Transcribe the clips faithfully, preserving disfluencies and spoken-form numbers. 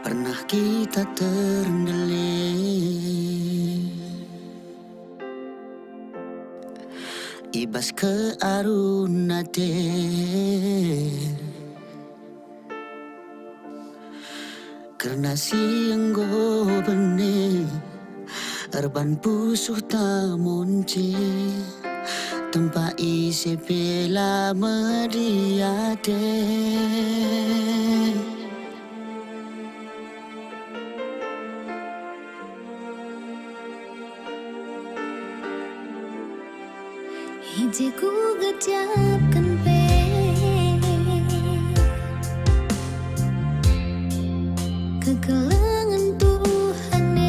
Pernah kita terndele i bas kearun ate, kerna si enggo bene erban pusuh ta monce, tempa ise pe la medi ate. I je kugejapken pe kekelengen Tuhan e.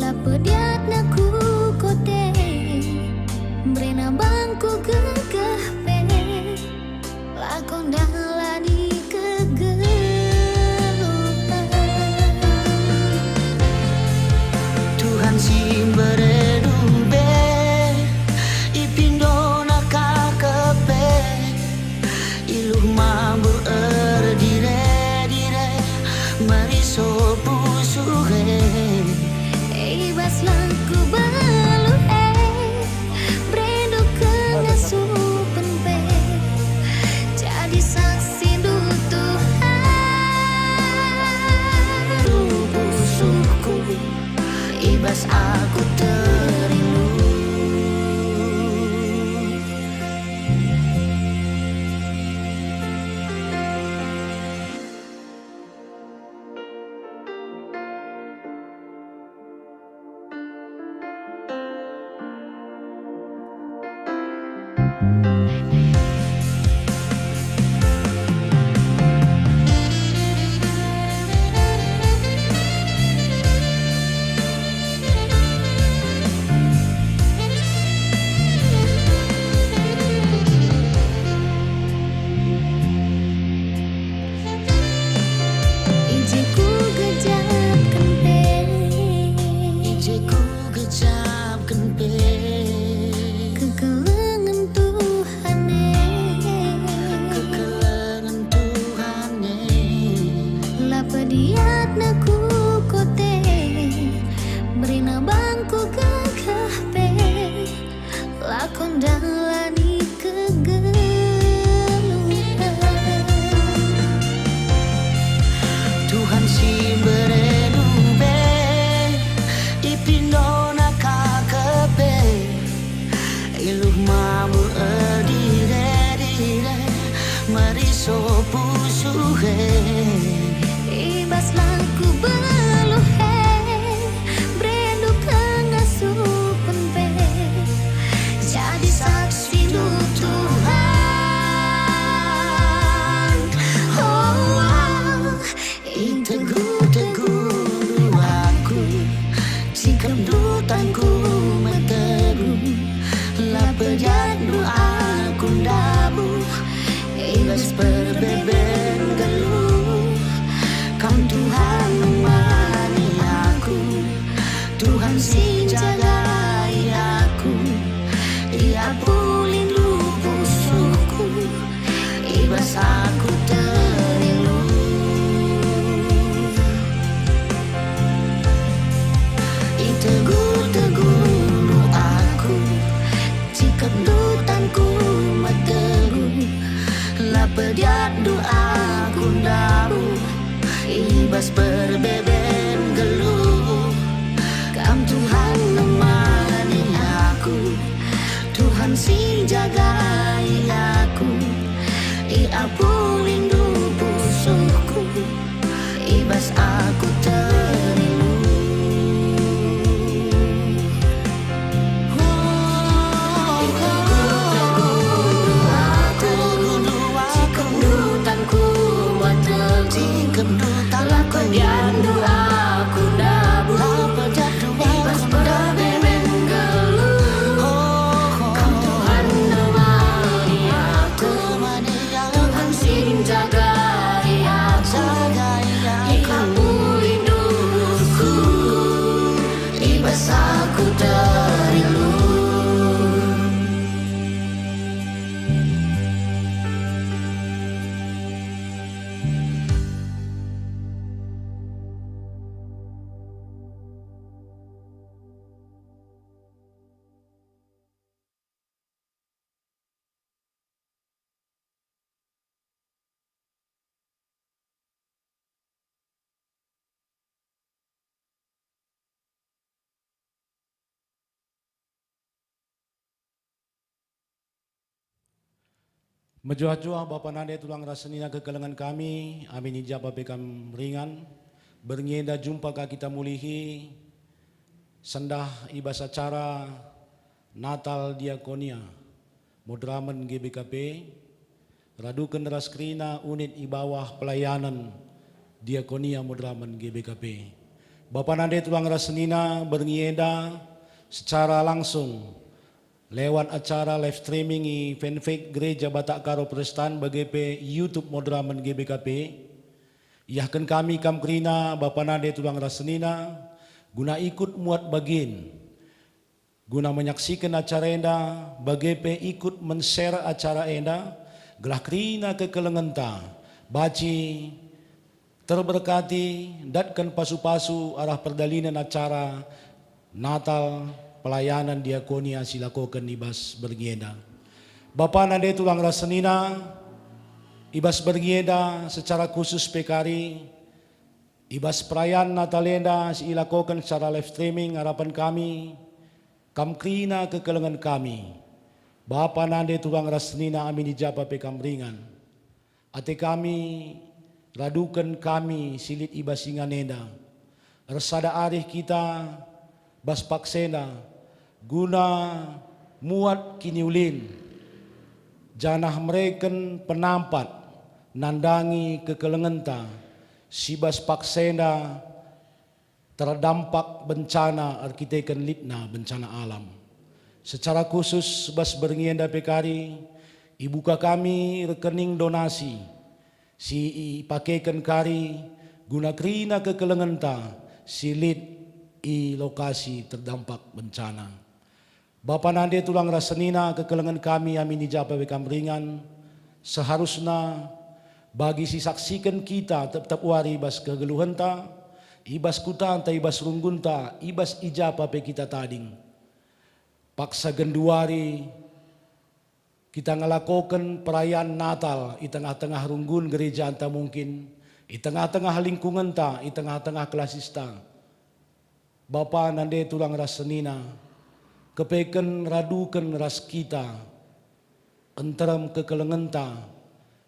La pediatna ku kote, mberena bangku gegeh pe, la ku ndalani kegeluhen. Tuhan si mbere dube, ipindona ka kepe. Iluh mambur erdire-dire, meriso pusuh e. I bas langku beluh e, berendu kengasupen pe, jadi saksindu Tuhan. Pusuhku, i bas aku terilu. I je kugejapken pe, i je kugejapken pe kekelengen Tuhan e, kekelengen Tuhan e. La pediatna ku kote, mberena bangku gegeh pe, la ku ndalani kegeluhen. Tuhan si mbere dube, ipindona ka kepe. Iluh mambur erdire-dire, meriso pusuh e. I bas langku beluh e, berendu kengasupen pe, jadi saksindu Tuhan. Oh, itegu-tegundu aku, cikepndu tanku metegu, la pejatndu aku ndabuh. I bas perbeben geluh, Kam Tuhan nemani aku, Tuhan si njagai aku. Ia pulindu pusuhku, i bas aku terilu. Itegu-tegundu aku, cikepndu tanku metegu, la pejatndu aku ndabuh. I bas perbeben geluh, Kam Tuhan nemani aku, Tuhan si njagai aku. Ia pulindu pusuhku, i bas aku terilu. Tuhan si njagai aku, Ikam pulinduku, i bas aku terilu. Mejuah-juah Bapa nande tulang ras senina kekelengen kami, amin i ja pe kam ringan. Berngi enda jumpa ka kita mulihi sendah i bas acara Natal Diakonia Moderamen G B K P, raduken ras kerina unit i bawah pelayanen Diakonia Moderamen G B K P. Bapa nande tulang ras senina, berngi enda secara langsung lewat acara live streaming i fanpage Gereja Batak Karo Protestan bage pe YouTube Moderamen G B K P, iahken kami kam kerina, Bapa nande tulang ras senina, guna ikut muat bagin, guna menyaksiken acara enda, bage pe ikut men-share acara enda, gelah kerina kekelengenta banci terberkati, ndatken pasu-pasu arah perdalinen acara Natal pelayanan diakonia si lakoken i bas berngi enda. Bapa nande tulang ras senina, i bas berngi enda secara khusus pe kari, i bas perayaan Natal enda si ilakoken secara live streaming, arapen kami kam kerina kekelengen kami. Bapa nande tulang ras senina, amin i ja pe kam ringan. Ate kami, raduken kami si lit i bas ingan enda. Ersada arih kita bas paksa enda guna muat kiniulin, janah mereken penampat nandangi kekelengenta si bas paksa enda terdampak bencana erkiteken litna bencana alam. Secara khusus bas berngi enda pe kari, ibuka kami rekening donasi si ipakeken kari guna kerina kekelengenta si lit i lokasi terdampak bencana. Bapa nande tulang ras senina, kekelengen kami amin i ja pe kam ringan, seharusna bagi si saksiken kita tep-tep wari i bas kegeluhenta, i bas kutanta, i bas runggunta, i bas i ja pe kita tading. Paksa genduari kita ngelakoken perayaan Natal i tengah-tengah runggun gerejanta mungkin, i tengah-tengah lingkungenta, i tengah-tengah kelasista. Bapa nande tulang ras senina, kepeken raduken ras kita, nterem kekelengenta,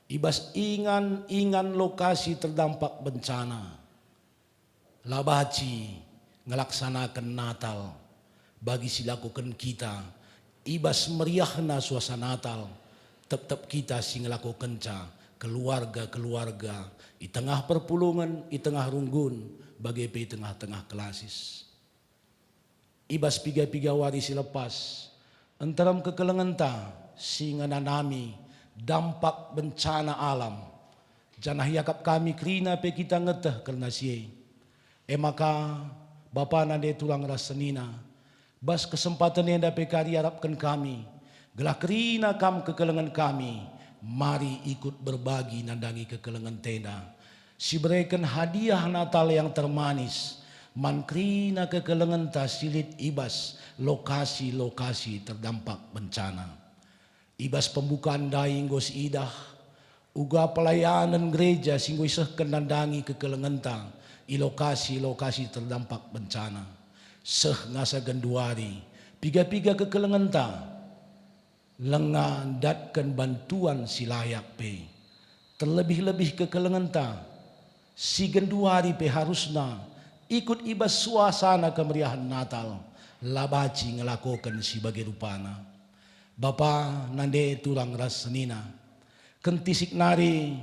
i bas ingan-ingan lokasi terdampak bencana. La banci ngelaksanaken Natal bagi si lakoken kita, i bas meriahna suasana Natal, tep-tep kita si ngelakokenca, keluarga-keluarga, i tengah perpulungen, i tengah runggun, bage pe i tengah-tengah kelasis. I bas piga-piga wari si lepas, nterem kekelengenta si ngenanami dampak bencana alam, janah iakap kami kerina pe kita ngeteh kerna si e. E maka, Bapa nande tulang ras senina, bas kesempaten enda pe kari arapken kami, gelah kerina kam kekelengen kami, mari ikut berbagi nandangi kekelengenta enda, si bereken hadiah Natal yang termanis man kerina kekelengenta si lit i bas lokasi-lokasi terdampak bencana. I bas pembukaan ndai enggo siidah uga pelayanen gereja si enggo isehken nandangi kekelengenta i lokasi-lokasi terdampak bencana. Seh ngasa genduari, piga-piga kekelengenta langa ndatken bantuan si layak pe. Terlebih-lebih kekelengenta si genduari pe harusna ikut i bas suasana kemeriahen Natal, la banci ngelakoken si bage rupana. Bapa nande tulang ras senina, kentisik nari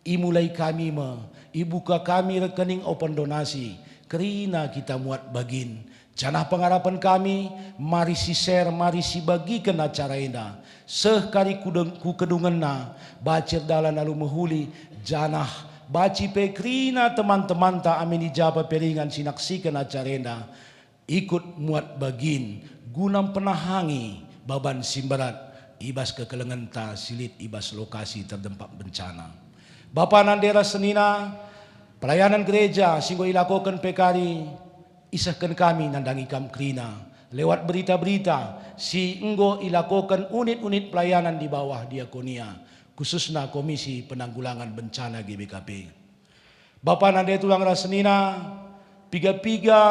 imulai kami me, ibuka kami rekening open donasi, kerina kita muat bagin, janah pengarapen kami, mari si-share, mari sibagiken acara enda, seh kari ku deng-, ku kedungenna, banci erdalan alu mehuli, janah banci pe kerina teman-temanta amin i ja pe ringan si naksiken acara enda, ikut muat bagin guna mpenahangi baban si mberat i bas kekelengenta si lit i bas lokasi terdampak bencana. Bapa nande ras senina, pelayanan gereja si enggo ilakoken pe kari isehken kami nandangi kam kerina lewat berita-berita si enggo ilakoken unit-unit pelayanan di bawah diakonia, khususna Komisi Penanggulangan Bencana G B K P. Bapa nande tulang ras senina, piga-piga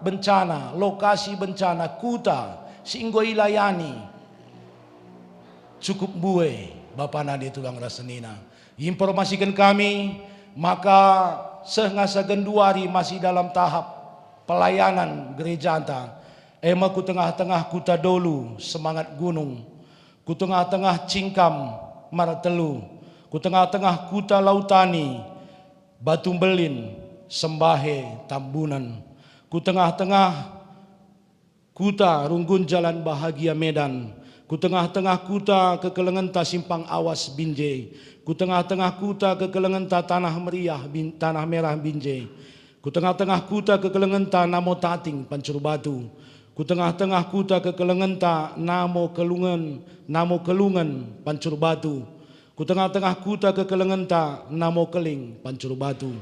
bencana, lokasi bencana, kuta si enggo ilayani cukup mbue. Bapa nande tulang ras senina. Informasiken kami maka seh ngasa genduari masih dalam tahap pelayanan gerejanta, e me ku tengah-tengah kuta Dolu, Semangat Gunung, ku tengah-tengah Cingkam, Martelu, ku tengah-tengah kuta Lautani, Batu Mbelin, Sembahe, Tambunan, ku tengah-tengah kuta Runggun Jalan Bahagia Medan, ku tengah-tengah kuta kekelengenta Simpang Awas Binjai, ku tengah-tengah kuta kekelengenta Tanah Meriah Bin-, Tanah Merah Binjai, ku tengah-tengah kuta kekelengenta Namo Tating Pancur Batu, ku tengah-tengah kuta kekelengenta Namo Kelungen, Namo Kelungen Pancur Batu, ku tengah-tengah kuta kekelengenta Namo Keling Pancur Batu.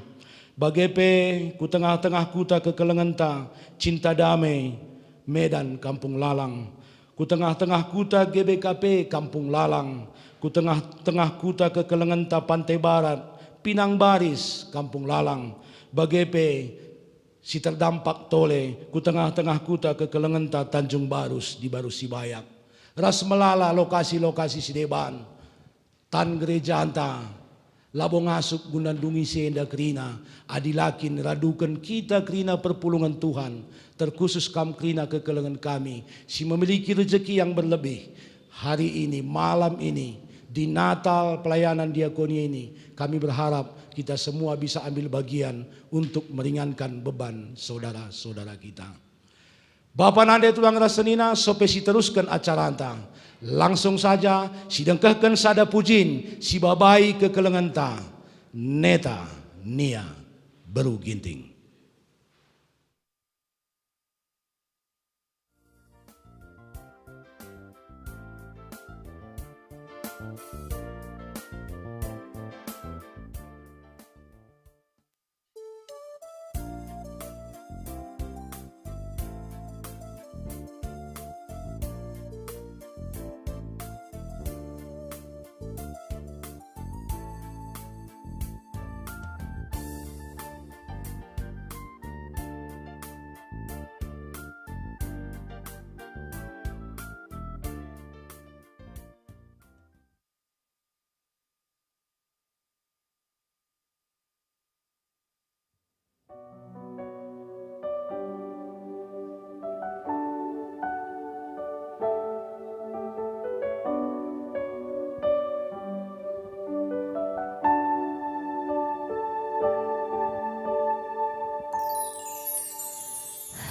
Bage pe ku tengah-tengah kuta kekelengenta Cinta Damai, Medan Kampung Lalang, ku tengah-tengah kuta G B K P Kampung Lalang, ku tengah-tengah kuta kekelengenta Pantai Barat, Pinang Baris Kampung Lalang, bage pe si terdampak tole ku tengah-tengah kuta kekelengenta Tanjung Barus, Dibarus Sibayak, ras melala lokasi-lokasi si deban. Tan gerejanta labo ngasup guna ndungi si enda kerina, adi la kin raduken kita kerina perpulungen Tuhan, terkhusus kam kerina kekelengen kami si memiliki rejeki yang berlebih. Hari ini, malam ini, di Natal pelayanan diakonia ini, kami berharap kita semua bisa ambil bagian untuk meringankan beban saudara-saudara kita. Bapa nande tulang ras senina, sope siterusken acaranta. Langsung saja sidengkehken sada pujin si babai kekelengenta, Neta Nia Beru Ginting.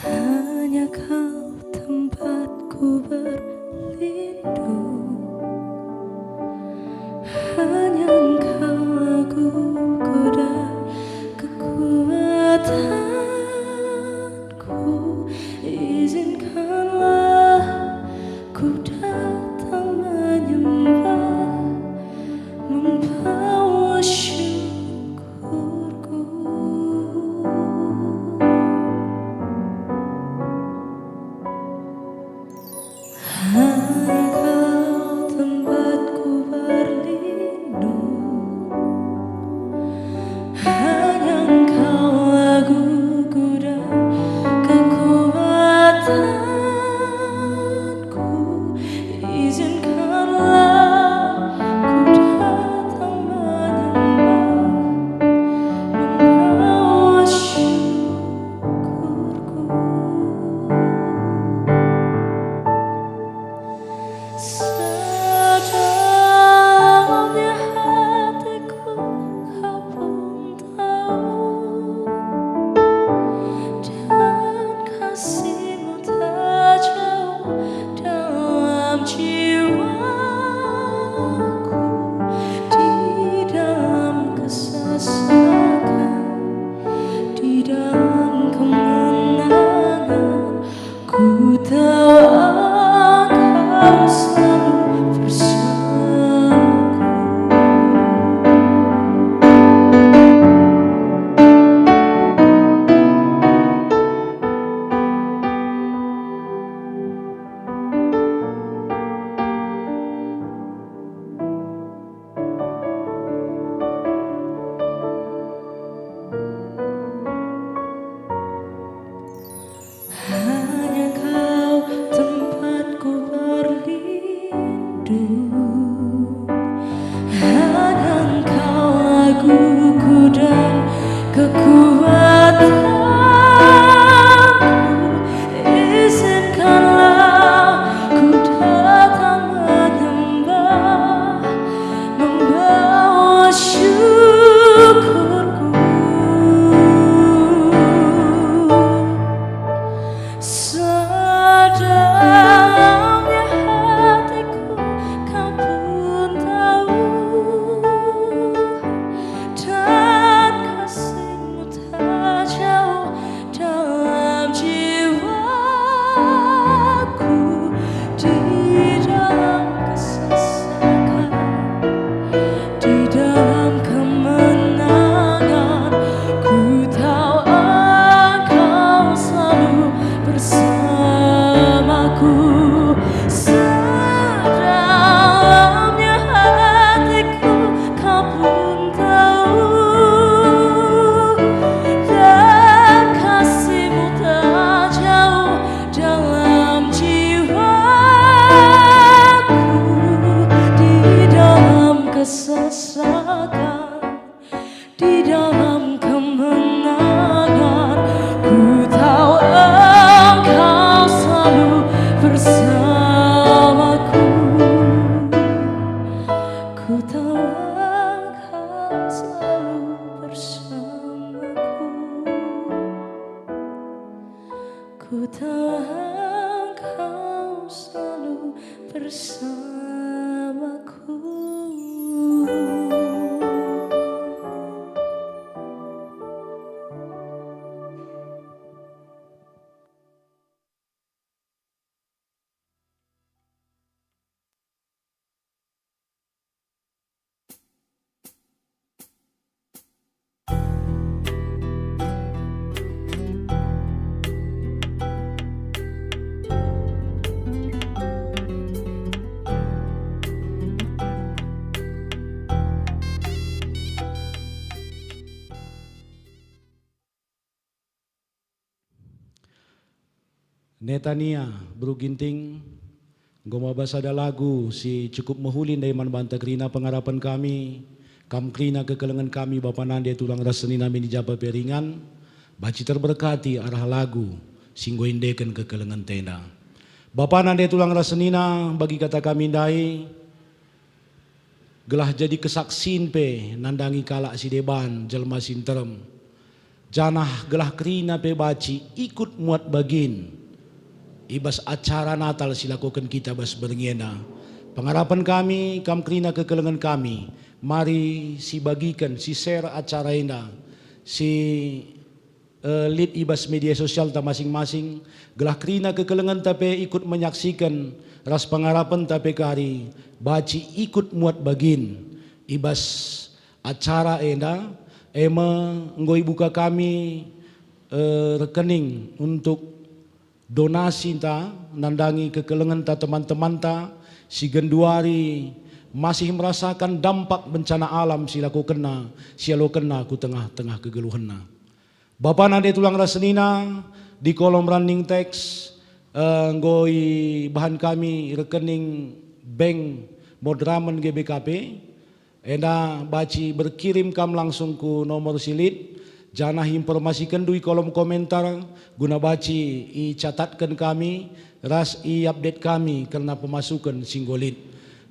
Hanya Kau tempatku berlindung, hanya Engkau kuda kekuatanku. Izinkanlah ku datang menyembah, membawa syukurku. Tuhan, Kau selalu bersamaku. Netania, Beru Ginting, enggo maba sada lagu si cukup mehuli ndai man banta kerina pengarapen kami, kam kerina kekelengen kami, bapa nande tulang ras senina min i ja pe ringan, banci terberkati arah lagu si enggo iendeken kekelengenta enda. Bapa nande tulang ras senina, bagi kata kami ndai, gelah jadi kesaksin pe nandangi kalak si deban, jelma si nterem. Janah gelah kerina pe banci ikut muat bagin i bas acara Natal si lakoken kita bas berngi enda. Pengarapen kami, kam kerina kekelengen kami, mari sibagiken, si-share acara enda, si eh, lit i bas media sosialta masing-masing, gelah kerina kekelengenta pe ikut menyaksiken ras pengarapenta pe kari, banci ikut muat bagin i bas acara enda, e me enggo ibuka kami, eh, rekening untuk donasinta nandangi kekelengenta teman-temanta si genduari masih merasakan dampak bencana alam si lakokenna, si alokenna ku tengah-tengah kegeluhenna. Bapa nande tulang ras senina, di kolom running text, eh, enggo ibahan kami rekening bank Moderamen G B K P, enda banci berkirim kam langsung ku nomor si lit, janah informasikenndu i kolom komentar guna banci icatatken kami ras i-update kami kerna pemasuken si enggo lit.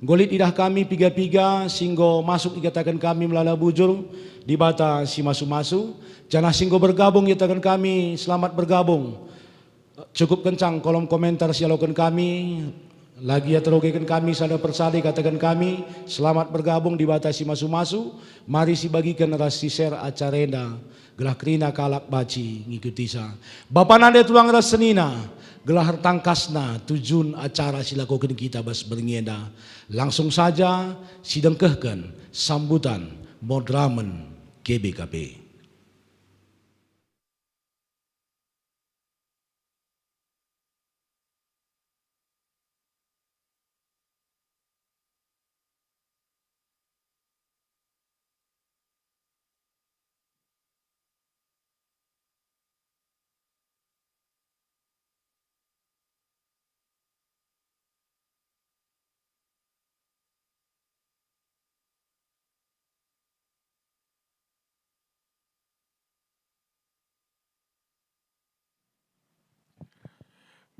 Enggo lit idah kami piga-piga si enggo masuk ikataken kami melala bujur, Dibata si masu-masu, janah si enggo bergabung ikataken kami, selamat bergabung. Cukup kencang kolom komentar si aloken kami, lagi aterogeken kami sada persada ikataken kami, selamat bergabung, Dibata si masu-masu, mari sibagiken ras si-share acara enda. Gelah kerina kalak banci ngikutisa. Bapa nande tulang ras senina, gelah ertangkasna tujun acara si lakoken kita bas berngi enda, langsung saja sidengkehken sambutan Moderamen G B K P.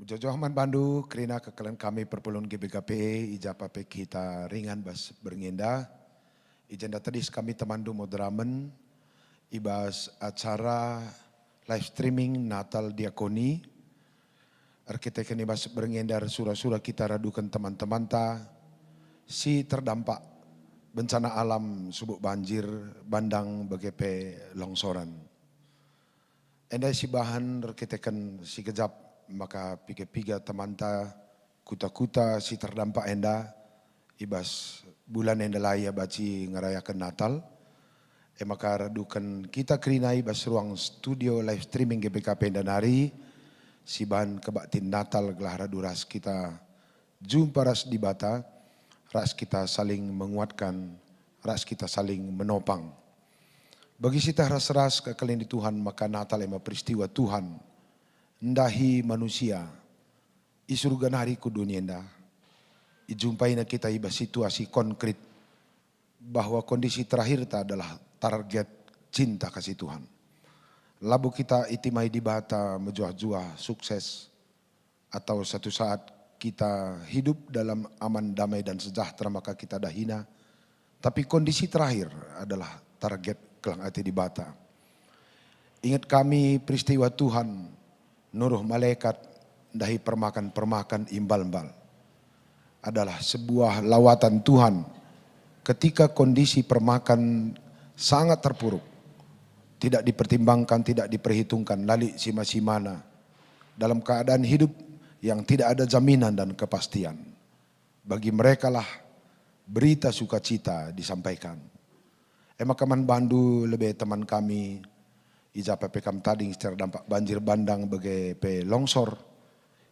Mejuah-juah man bandu kerina kekelengen kami perpulungen G B K P, i ja pe kita ringan bas berngi enda. I jenda tedis kami temanndu Moderamen i bas acara live streaming Natal Diakoni. Erkiteken i bas berngi enda ersura-sura kita raduken teman-temanta si terdampak bencana alam subuk banjir, bandang, bage pe longsoran. Enda sibahan erkiteken si gejap maka piga-piga temanta kuta-kuta si terdampak enda i bas bulan enda la ia banci ngerayaken Natal. E maka raduken kita kerina i bas ruang studio live streaming G B K P enda nari, sibahan kebaktin Natal gelah radu ras kita jumpa ras Dibata, ras kita saling menguatkan, ras kita saling menopang. Bagi si tah ras-ras kekelengen Tuhan, maka Natal e me peristiwa Tuhan ndahi manusia i Surga nari ku doni enda. Ijumpaina kita i bas situasi konkrit bahwa kondisi terakhirta adalah target cinta kasih Tuhan. Labo kita itimai Dibata mejuah-juah sukses, atau satu saat kita hidup dalam aman, damai, dan sejahtera, maka kita dahina. Tapi kondisi terakhir adalah target kelang ate Dibata. Inget kami peristiwa Tuhan nuruh malekat ndahi permakan-permakan imbal-mbal adalah sebuah lawatan Tuhan ketika kondisi permakan sangat terpuruk, tidak dipertimbangkan, tidak diperhitungkan, lali sima-simana dalam keadaan hidup yang tidak ada jaminan dan kepastian. Bagi merekalah berita sukacita disampaikan. E maka man bandu lebe teman kami, i ja pe kam tading secara dampak banjir bandang bage pe longsor,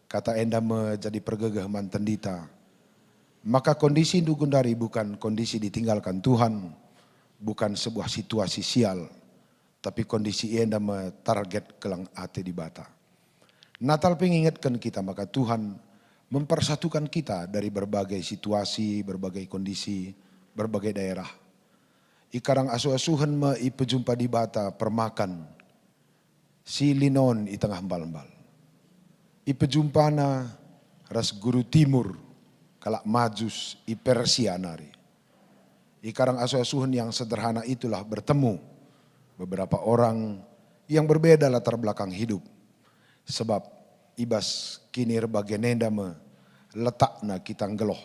kata enda me jadi pergegeh man tendita. Maka kondisindu gundari bukan kondisi ditinggalkan Tuhan, bukan sebuah situasi sial, tapi kondisi enda me target keleng ate Dibata. Natal pe ngingetken kita maka Tuhan mempersatukan kita dari berbagai situasi, berbagai kondisi, berbagai daerah. I Karang Asuh-asuhen me ipejumpa Dibata permakan si linon i tengah mbal-mbal. Ipejumpana ras guru Timur, kalak Majus i Persia nari. I Karang Asuh-asuhen yang sederhana itulah bertemu beberapa orang yang berbeda latar belakang hidup. Sebab i bas kinirbagen enda me letakna kita nggeluh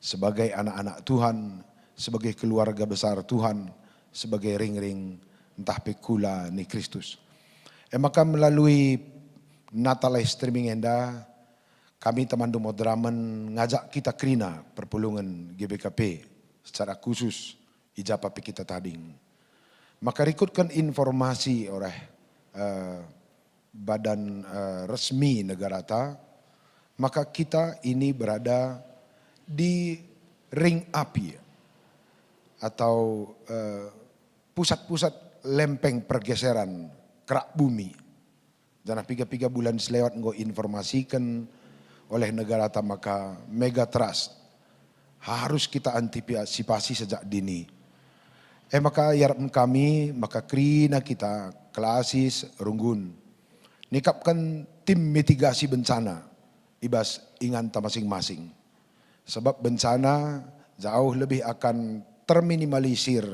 sebagai anak-anak Tuhan, sebagai keluarga besar Tuhan, sebagai ringring ntah pe kula ni Kristus. E maka melalui Natal live streaming enda, kami temandu Madramen ngajak kita kerina perpulungen G B K P secara khusus i ja pe kita tading. Maka rikutken informasi oleh, eh, badan, eh, resmi negarata, maka kita ini berada di ring api atau, eh, pusat-pusat lempeng pergeseran kerak bumi. Janah piga-piga bulan selewat enggo informasiken oleh negarata maka megatrust harus kita antisipasi sejak dini. E maka iarapken kami maka kerina kita Klasis Runggun nikapken tim mitigasi bencana i bas inganta masing-masing. Sebab bencana jauh lebih akan terminimalisir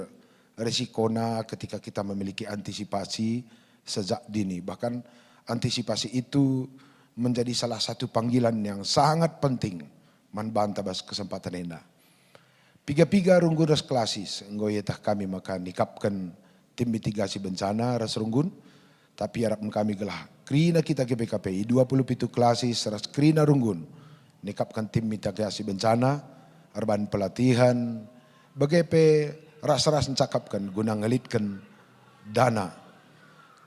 risikona ketika kita memiliki antisipasi sejak dini. Bahkan antisipasi itu menjadi salah satu panggilan yang sangat penting man banta bas kesempatan enda. Piga-piga Runggun ras Klasis enggo ieteh kami maka nikapken tim mitigasi bencana ras Runggun, tapi iarapken kami gelah kerina kita G B K P i dua puluh pitu Klasis ras kerina Runggun nikapken tim mitigasi bencana erban pelatihan, bage pe ras-ras ncakapken guna ngelitken dana.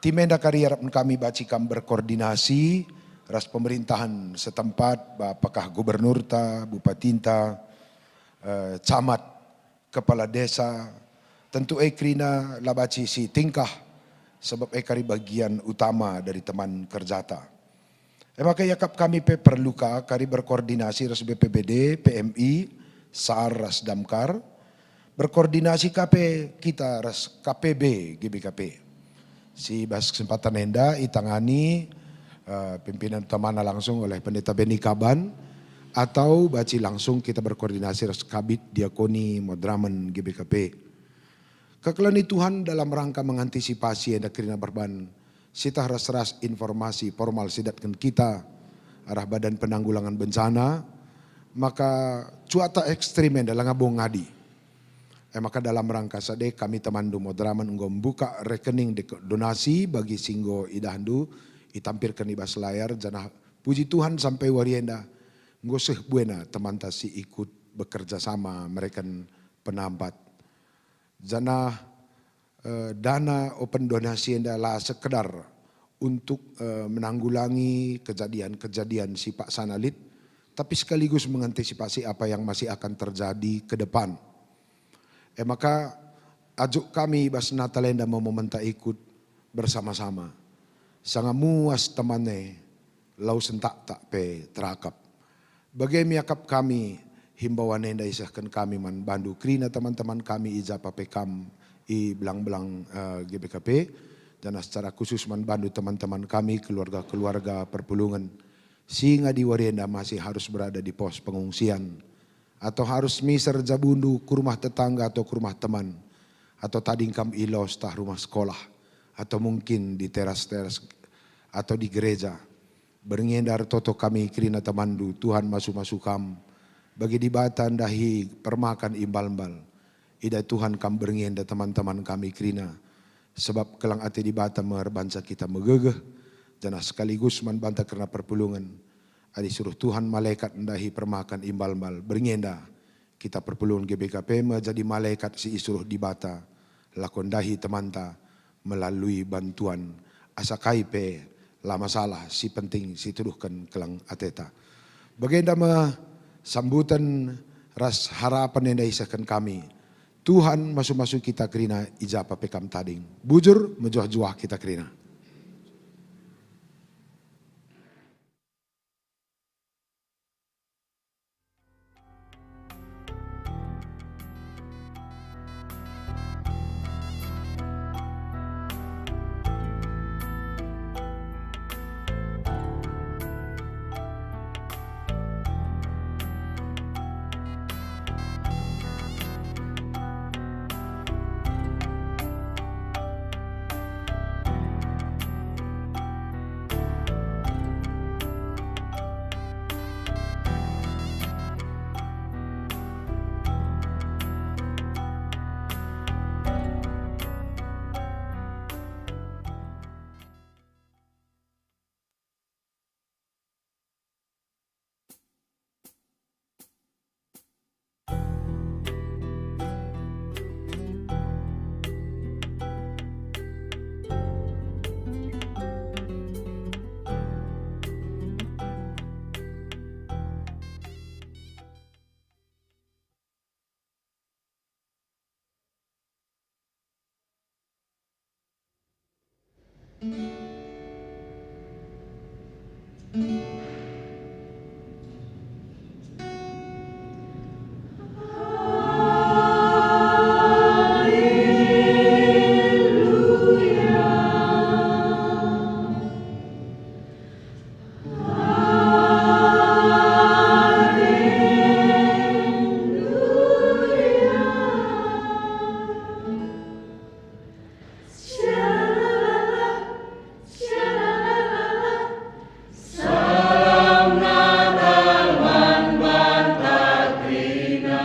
Tim enda kari iarapken kami banci kam berkoordinasi ras pemerintahan setempat, apakah gubernurta, bupatinta, eh, camat, kepala desa, tentu e kerina la banci sitingkah, sebab e kari bagian utama dari teman kerjata. E maka iakap kami pe perlu ka kari berkoordinasi ras B P B D, P M I, SAR ras Damkar, berkoordinasi ka pe kita ras K P B G B K P. Si bas kesempatan enda itangani, eh, pimpinan utamana langsung oleh Pendeta Beni Kaban, atau banci langsung kita berkoordinasi ras Kabid Diakoni Madramen G B K P. Kekelengen Tuhan dalam rangka mengantisipasi enda kerina perban sitah ras-ras informasi formal sidatken kita arah Badan Penanggulangan Bencana, maka cuaca ekstrim enda langa bo ngadi. E maka dalam rangka sade kami temandu Madramen enggo mbuka rekening dek-, donasi bagi si enggo idahndu itampirken i bas layar, janah puji Tuhan sampai wari enda enggo seh buena temanta si ikut bekerja sama mereken penampat. Janah, eh, dana open donasi enda la sekedar untuk, eh, menanggulangi kejadian-kejadian si paksana lit, tapi sekaligus mengantisipasi apa yang masih akan terjadi ke depan. E maka, ajuk kami bas Natal enda me momenta ikut bersama-sama. Sanga muas teman e, lau sentaktak pe terakap. Bage me iakap kami himbauan enda isehken kami man bandu kerina teman-teman kami i ja pe kam i belang-belang, eh, G B K P, janah secara khusus man bandu teman-teman kami keluarga-keluarga perpulungen si ngadi wari enda masih harus berada di pos pengungsian, atau harus miser jabundu ku rumah tetangga atau ku rumah teman, atau tading kam i los tah rumah sekolah, atau mungkin di teras-teras atau di gereja. Berngi enda ertoto kami kerina temanndu, Tuhan masu-masu kam. Bagi Dibata ndahi permakan imbal-mbal. Ida Tuhan kam berngi enda teman-teman kami kerina. Sebab kelang ate Dibata me erbanca kita megegeh, janah sekaligus man banta kerna perpulungen. Adi suruh Tuhan malekat ndahi permakan imbal-mbal, berngi enda kita perpulungen G B K P me jadi malekat si isuruh Dibata, lako ndahi temanta melalui bantuan. Asa kai pe la masalah, si penting si tuduhken kelang ateta. Bagenda me sambuten ras harapen enda isehken kami. Tuhan masu-masu kita kerina i ja pe kam tading. Bujur mejuah-juah kita kerina. Salam Natal man banta kerina.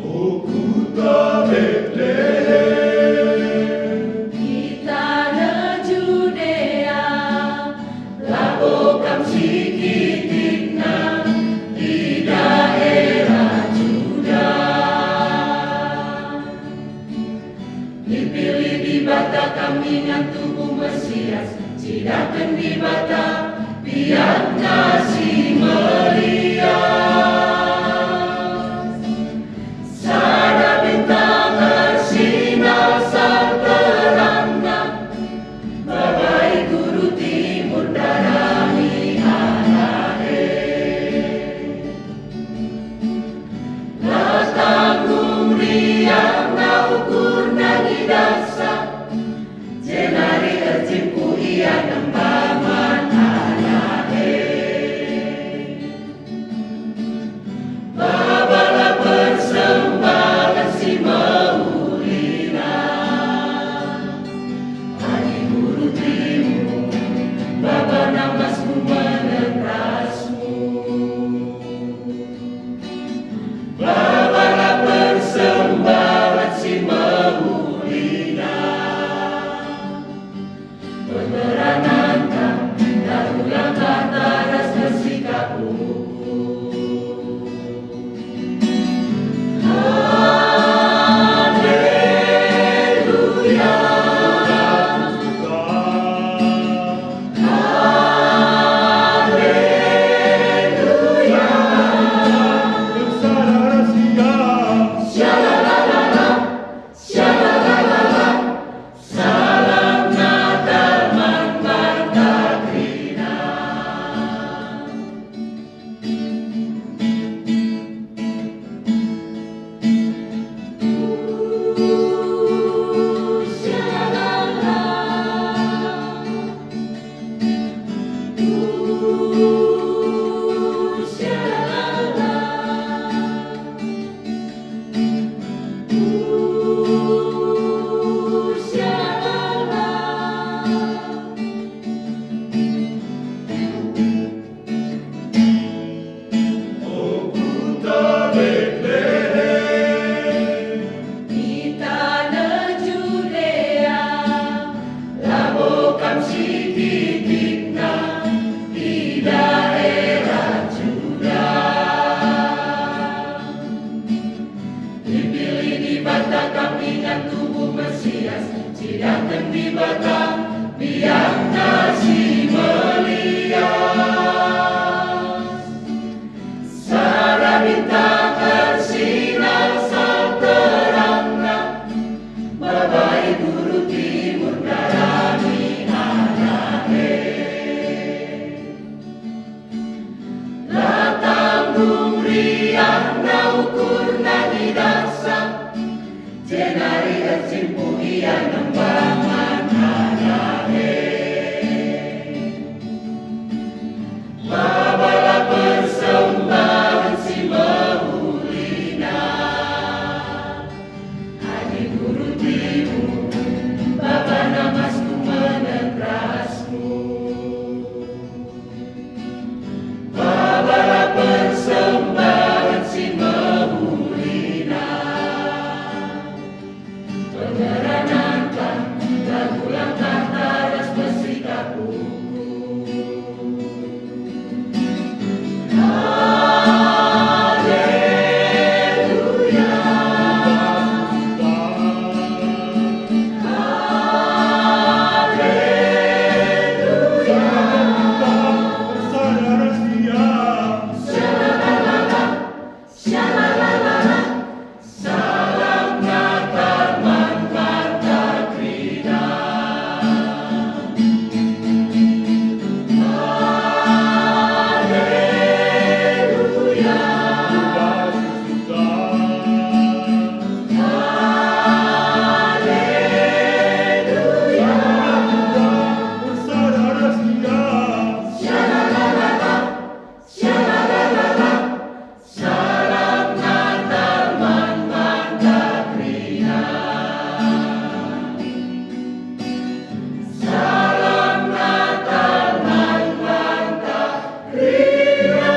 O kuta Betlehem, i taneh Judea, labo kam si kitikna i daerah Juda. Ipilih Dibata kam ingan tubuh Mesias, cidahken Dibata biakNa si meriah. Sada bintang ersinar sang terangna, babai guru timun darani anak e. La tanggung riahna ukurna ngidahsa, jenari erjimpuh ia nemba man anak e. Meriahna ukurna i dasar, jenari erjimpuh ia nembangen Anak e. Babalah persembahen si mehulina. Adi ku rutimu, Baba, namasku menen rasmu. Babalah persembahen si mehulina. Pengeranan lagu langkah taras bersikap ukur. Haleluya. Haleluya. Salam Natal man banta kerina. Haleluya. Haleluya. Shalala. Shalala. Salam Natal man banta kerina. Salam Natal man banta kerina.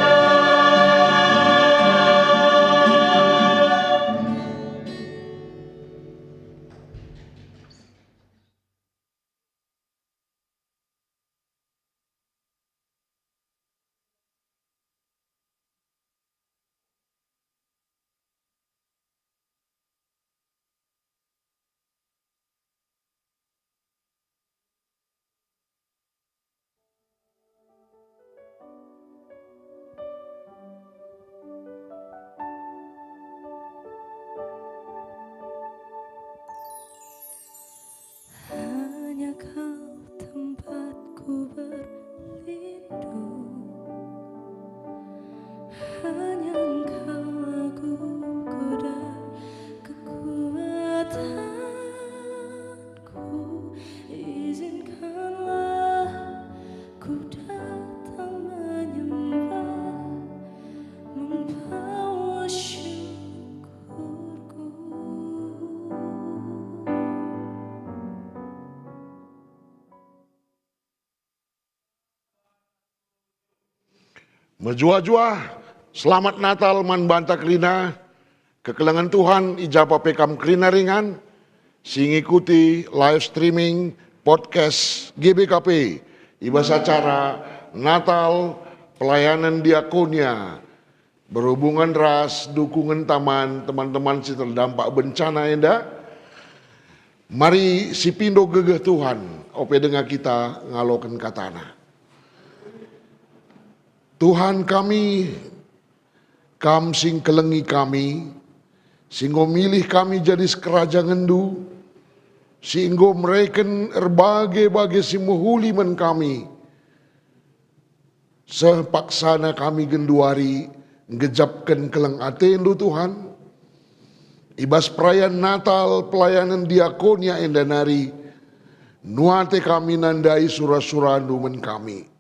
Hanya Kau tempatku berlindung, hanya Engkau kuda kekuatanku. Izinkanlah ku datang menyembah, membawa syukurku. Mejuah-juah, selamat Natal man banta kerina. Kekelengen Tuhan i ja pe kam kerina ringan, si ngikuti live streaming podcast G B K P i bas acara Natal Pelayanan Diakonia, berhubungen ras dukungen taman teman-teman si terdampak bencana enda. Mari sipindo gegeh Tuhan, ope denga kita ngaloken kataNa. Tuhan kami, Kam si ngkelengi kami, si enggo milih kami jadi sekerajangenNdu, si enggo mereken erbage-bage si mehuli man kami. Seh paksana kami genduari nggejapken keleng ateNdu, Tuhan. I bas perayan Natal pelayanen diakonia enda nari, nuate kami nandai sura-suraNdu man kami.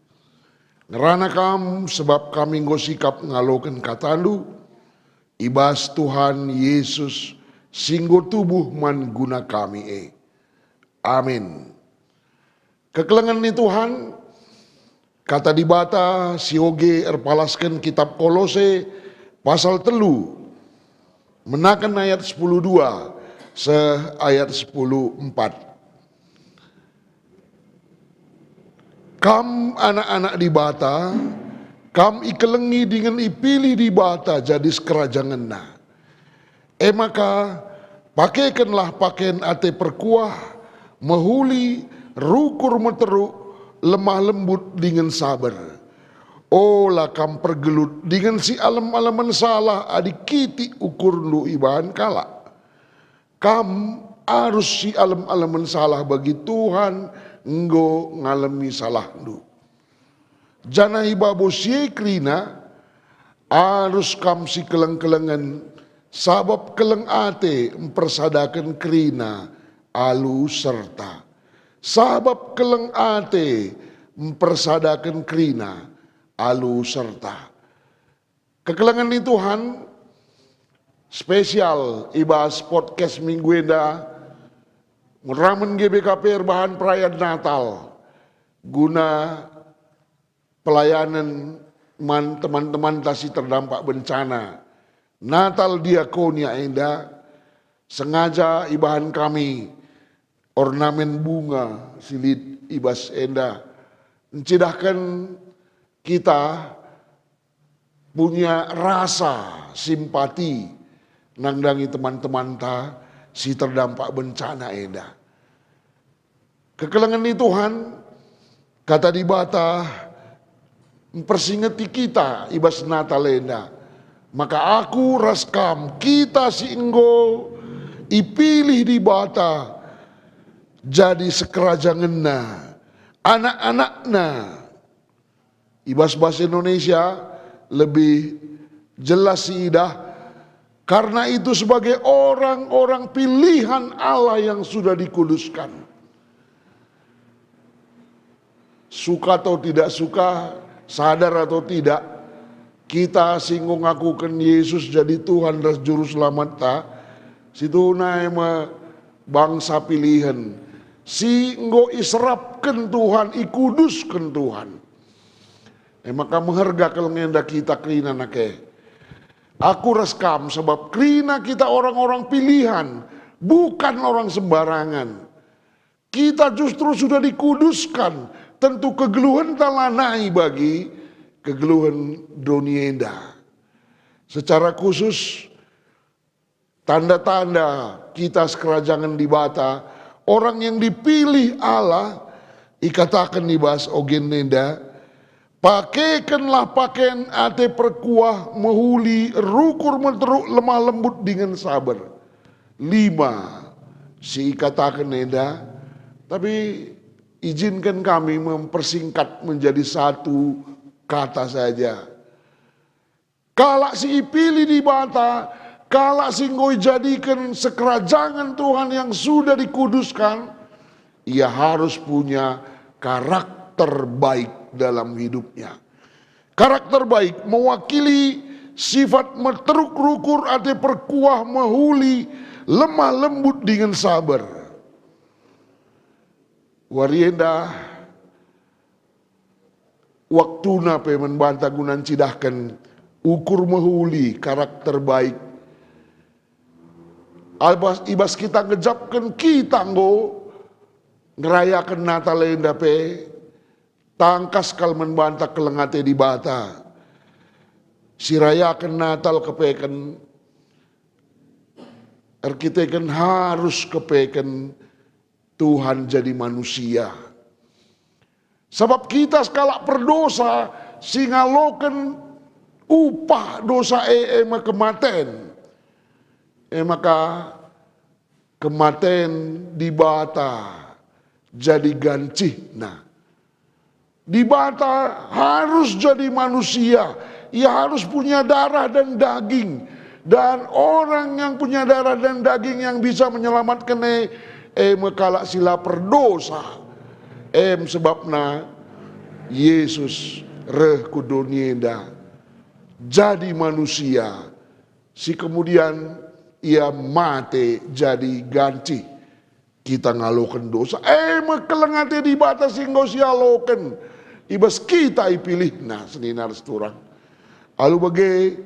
Ngerana Kam, sebab kami enggo sikap ngaloken kataNdu, i bas Tuhan Yesus si enggo tubuh man guna kami e. Amin. Kekelengen ni Tuhan, Kata Dibata si oge erpalasken kitap Kolose pasal telu, menaken ayat sepuluh dua seh ayat sepuluh empat. Kam anak-anak Dibata, kam ikelengi dingen ipilih Dibata jadi sekerajangenNa. E maka, pakekenlah paken ate perkuah, mehuli, rukur meteruk, lemah lembut dingen saber. Ola kam pergelut dingen sialem-alemen salah adi kitik ukurndu ibahan kalak. Kam arus sialem-alemen salah bagi Tuhan enggo ngalemi salahndu. Janah i babo si e kerina, Arus kam sikeleng-kelengen, sabap keleng ate mpersadaken kerina alu serta. Sabap keleng ate mpersadaken kerina alu serta. Kekelengen ni Tuhan spesial i bas podcast minggu enda, ngeramen G B K P erbahan perayaan Natal guna pelayanen man teman-temanta si terdampak bencana. Natal Diakonia enda sengaja ibahan kami ornamen bunga si lit i bas enda, ncidahken kita punya rasa simpati nandangi teman-temanta si terdampak bencana enda. Kekelengen ni Tuhan, kata Dibata mpersingeti kita i bas Natal enda. Maka aku ras kam, kita si enggo ipilih Dibata jadi sekerajangenNa, anak-anakNa. I bas bahasa Indonesia lebih jelas siidah, karena itu sebagai orang-orang pilihan Allah yang sudah dikuduskan. Suka atau tidak suka, sadar atau tidak, kita si enggo ngakuken Yesus jadi Tuhan ras Juru Selamatta, situhuna e me bangsa pilihen, si enggo iserapken Tuhan, ikudusken Tuhan. E maka meherga keleng enda kita kerina nake. Aku ras kam, sebab kerina kita orang-orang pilihan, bukan orang sembarangan. Kita justru sudah dikuduskan, tentu kegeluhenta lanai bagi kegeluhen doni enda. Secara khusus, tanda-tanda kita sekerajangen Dibata, orang yang dipilih Allah, ikataken i bas ogen enda, "Pakekenlah paken ate perkuah, mehuli, rukur, meteruk, lemah lembut dingen saber." Lima si ikataken enda, tapi ijinken kami mempersingkat menjadi satu kata saja. Kalak si ipilih Dibata, kalak si enggo ijadiken sekerajangen Tuhan yang sudah dikuduskan, ia harus punya karakter baik dalam hidupnya. Karakter baik mewakili sifat meteruk rukur ate perkuah, mehuli, lemah lembut dingen saber. Wari enda waktuna pe man banta guna ncidahken ukur mehuli, karakter baik. Abas, i bas kita ngejapken kita enggo ngerayaken Natal enda pe, tangkas kal man banta keleng ate Dibata. Si rayaken Natal kepeken erkiteken harus kepeken Tuhan jadi manusia. Sabap kita sekalak perdosa si ngaloken upah dosa e, e me kematen. E maka kematen Dibata jadi gancihna. Dibata harus jadi manusia, ia harus punya darah dan daging. Dan orang yang punya darah dan daging yang bisa menyelamatken e, e me kalak si la perdosa. Em sebabna Yesus reh ku doni enda, jadi manusia, si kemudian ia mate jadi gancih kita ngaloken dosa. E me keleng ate Dibata si enggo sialoken i bas kita ipilihNa, senina ras turang. Alu bage,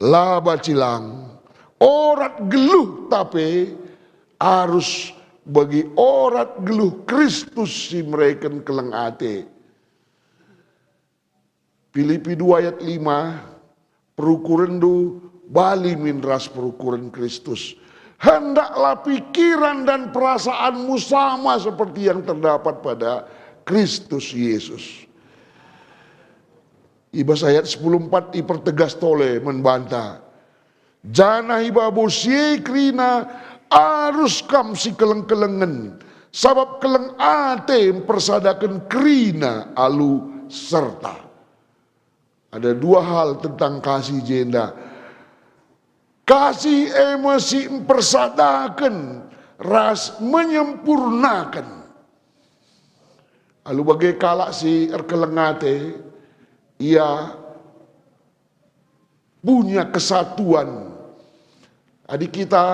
la banci lang, orat geluh tape arus bagi orat geluh Kristus si mereken keleng ate. Pilipi dua ayat lima, "Perukurenndu bali min ras perukuren Kristus. Hendaklah pikiran dan perasaanmu sama seperti yang terdapat pada Kristus Yesus." I bas ayat sepuluh empat ipertegas tole man banta, Janah i babo si e kerina arus kam sikeleng-kelengen, sabap keleng ate mpersadaken kerina alu serta. Ada dua hal tentang kasih jenda. Kasih e me si mpersadaken ras menyempurnaken. Alu bage kalak si erkeleng ate, ia punya kesatuan. Adi kita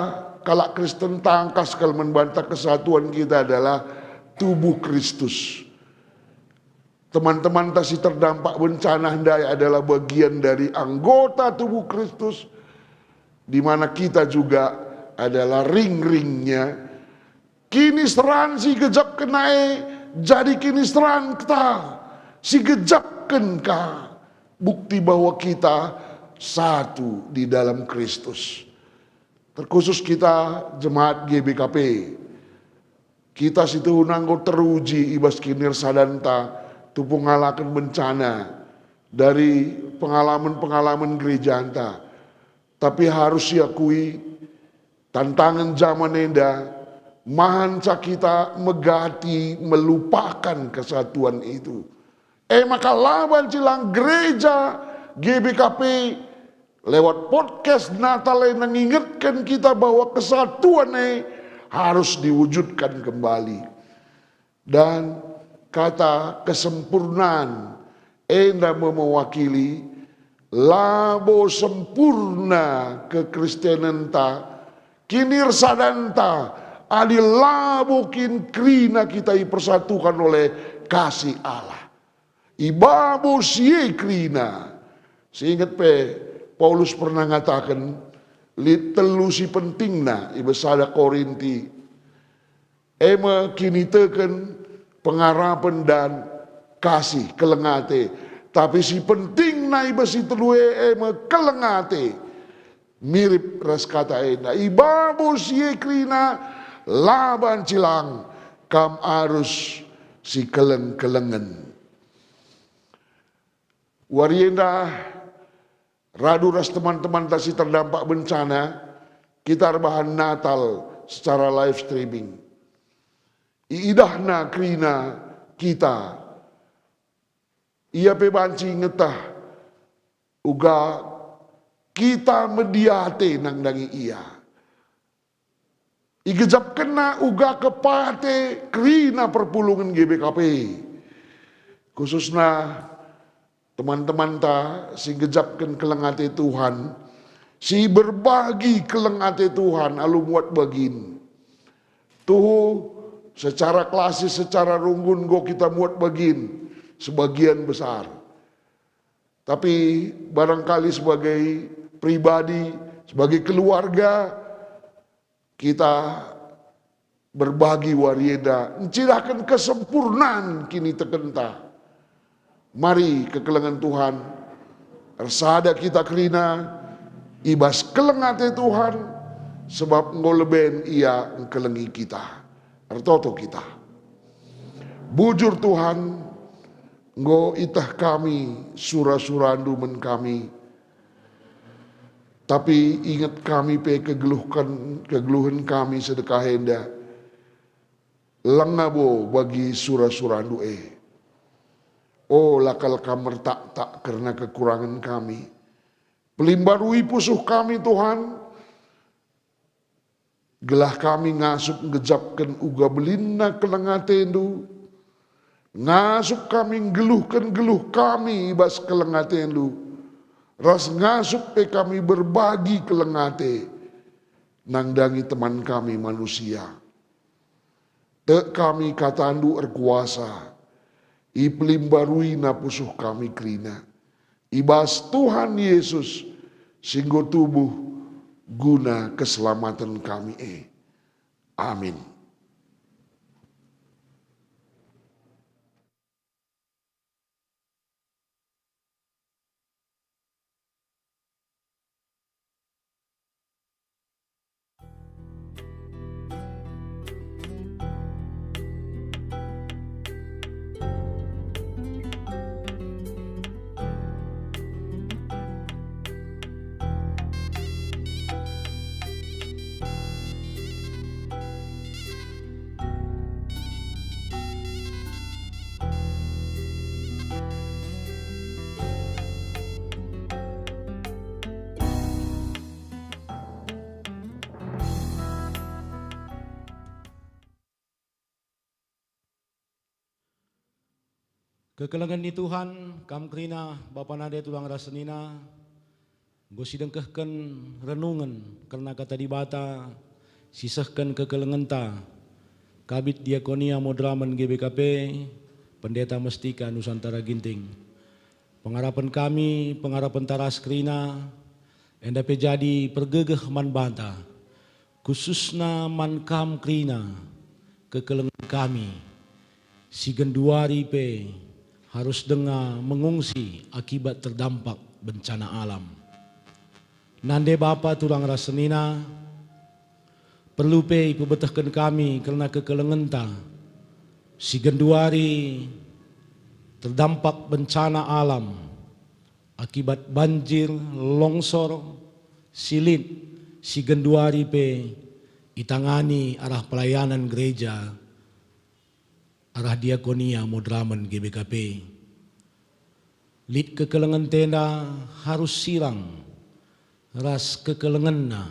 kalak Kristen tangkas kal man banta kesatuan kita adalah tubuh Kristus. Teman-temanta si terdampak bencana ndai adalah bagian dari anggota tubuh Kristus, di mana kita juga adalah ring-ringnya. Kiniseran si gejapken e jadi kiniseran kita si gejapken ka, bukti bahwa kita satu di dalam Kristus. Terkhusus kita jemaat G B K P. Kita si tuhuna enggo teruji i bas kinirsadanta tupu ngalaken bencana dari pengalaman-pengalaman gerejanta. Tapi harus siakui, tantangen jaman enda mahanca kita megati melupakan kesatuan itu. E maka la banci lang gereja G B K P lewat podcast Natal enda ngingetken kita bahwa kesatuan e harus diwujudkan kembali. Dan kata kesempurnaan enda me mewakili labo sempurna kekristenenta, kinirsadanta, adi labo kin kerina kita ipersatukan oleh kasih Allah. I babo si e kerina. Seinget pe, Paulus pernah ngataken, lit telu si pentingna i bas sada Korinti. E me kiniteken, pengarapen, dan kasih, keleng ate. Tapi si pentingna i bas si telu e, e me keleng ate. Mirip ras kata enda, i babo si e kerina, la banci lang kam arus si keleng-kelengen. Wari enda, radu ras teman-temanta si terdampak bencana, kita erbahan Natal secara live streaming. Iidahna kerina kita. Ia pe banci ngeteh uga kita mediate nandangi ia. Igejapkenna uga kepate kerina perpulungen G B K P. Khususna teman-temanta si ngejapken keleng ate Tuhan, si berbagi keleng ate Tuhan alu muat bagin. Tuhu, secara klasis, secara runggun enggo kita muat bagin sebagian besar. Tapi barangkali sebagai pribadi, sebagai keluarga, kita berbagi wari enda, ncidahken kesempurnan kinitekenta. Mari kekelengen Tuhan, ersada kita kerina i bas keleng ate Tuhan, sebab enggo leben Ia engkelengi kita. Ertoto kita. Bujur Tuhan, enggo iteh kami sura-suraNdu man kami. Tapi inget kami pe kegeluhken, kegeluhen kami sedekah enda. Langa bo bagi sura-suraNdu e. O, la kal Kam mertaktak kerna kekurangen kami. Pelimbarui pusuh kami, Tuhan, gelah kami ngasup ngejapken uga belinna keleng ateNdu. Ngasup kami nggeluhken geluh kami i bas keleng ateNdu, ras ngasup pe kami berbagi keleng ate nandangi teman kami manusia. Tek kami kataNdu erkuasa, ipelimbaruiNa pusuh kami kerina. I bas Tuhan Yesus si enggo tubuh guna keselamaten kami e. Amin. Kekelengen ni Tuhan, kam kerina bapa nande tulang ras senina, enggo sidengkehken renungen kerna Kata Dibata, sisehken kekelengenta, Kabid Diakonia Moderamen G B K P, Pendeta Mestika Nusantara Ginting. Pengarapen kami, pengarapen taras kerina, enda pe jadi pergegeh man banta, khususna man kam kerina, kekelengen kami, si genduari pe harus denga mengungsi akibat terdampak bencana alam. Nande bapa tulang ras senina, perlu pe ipebetehken kami kerna kekelengenta, si genduari terdampak bencana alam akibat banjir, longsor, silit, si genduari pe itangani arah pelayanan gereja, arah diakonia moderamen G B K P. Lit kekelengen enda harus sirang ras kekelengenna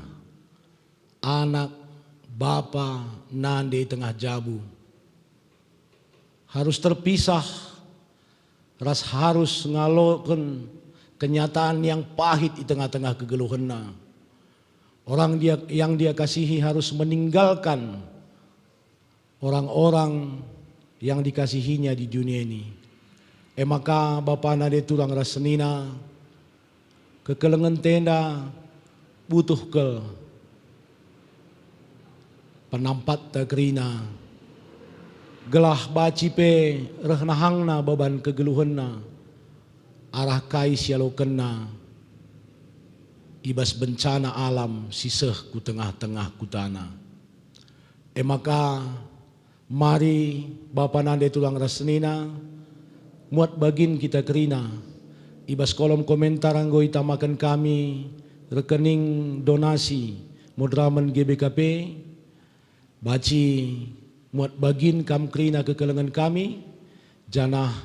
anak, bapa, nande tengah jabu. Harus terpisah ras harus ngaloken kenyataan yang pahit i tengah-tengah kegeluhenna. Orang dia, yang dia kasihi harus meninggalkan orang-orang yang dikasihinya di dunia ini. E maka bapa nande tulang ras senina, kekelengen enda butuh kal penampatta kerina, gelah banci pe reh nahangna baban kegeluhenna arah kai si ialokenna i bas bencana alam si seh ku tengah-tengah kutana. E maka, mari, bapa nande tulang ras senina, muat bagin kita kerina. I bas kolom komentar enggo itamaken kami rekening donasi moderamen G B K P. Banci muat bagin kam kerina kekelengen kami, janah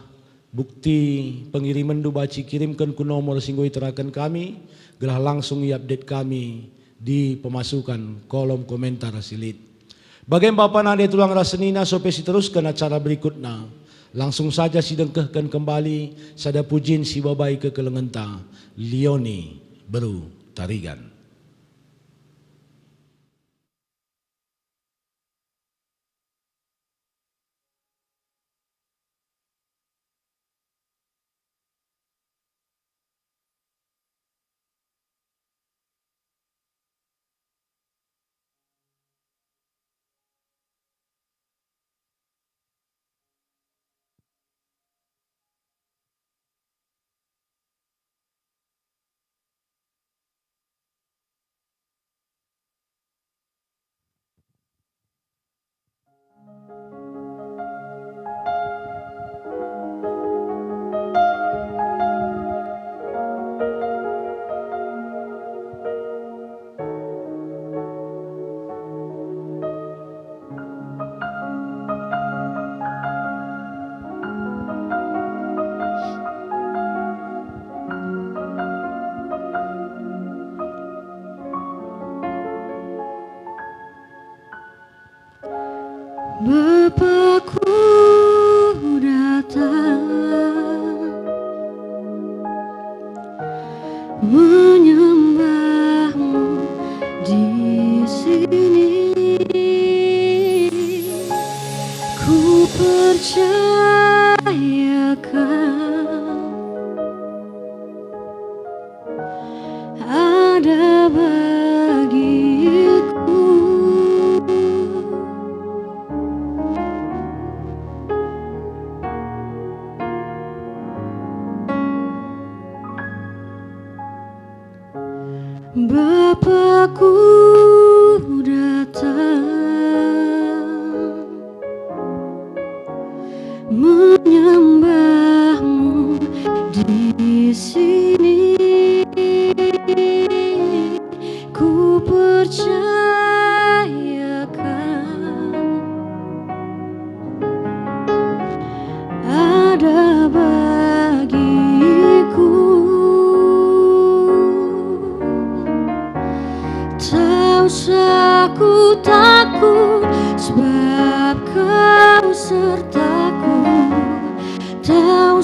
bukti pengirimenndu banci kirimken ku nomor si enggo iteraken kami, gelah langsung iupdate kami di pemasukan kolom komentar si lit. Bage bapa nande tulang ras senina, sope siterusken acara berikutna. Langsung saja sidengkehken kembali sada pujin si babai kekelengenta, Lioni Beru Tarigan. Bapa, ku datang menyembahmu di sini. Ku percayakan ada bagiku. Bapa, ku datang menyembahmu di sini. Ku percayakan ada bagiku. Tak usah ku takut, sebab Kau sertaku. Tak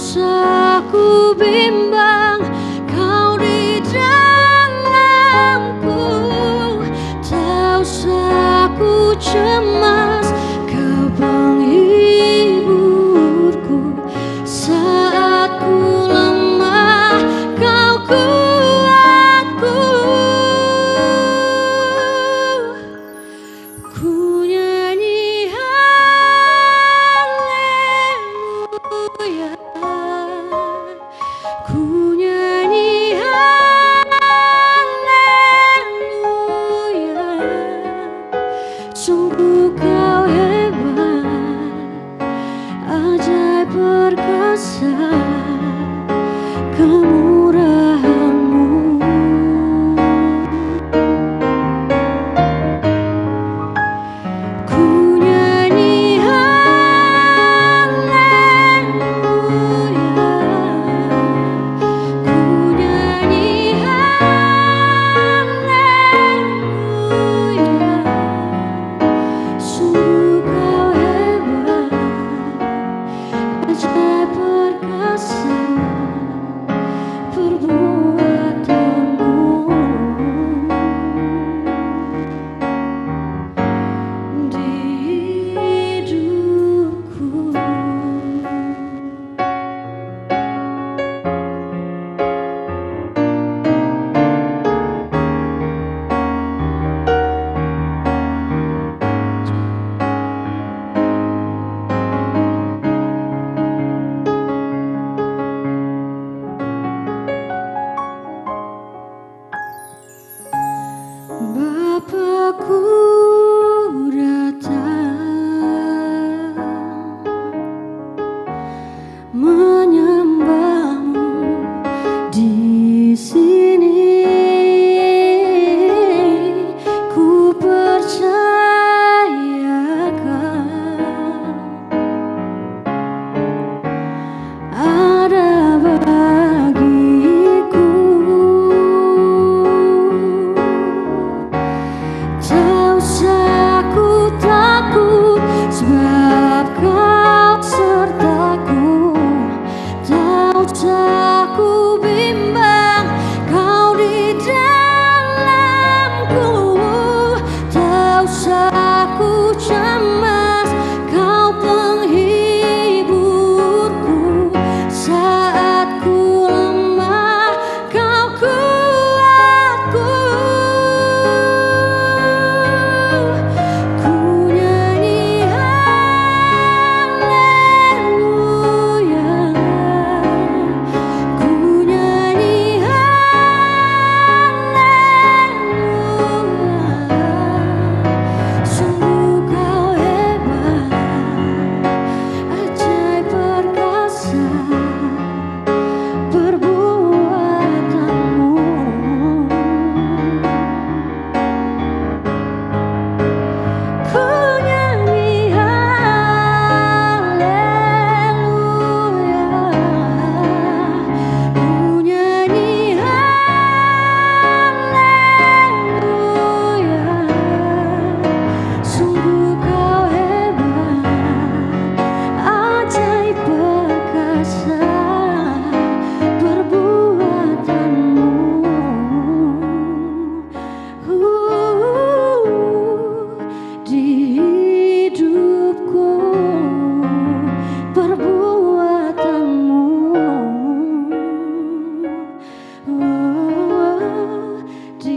Oh, di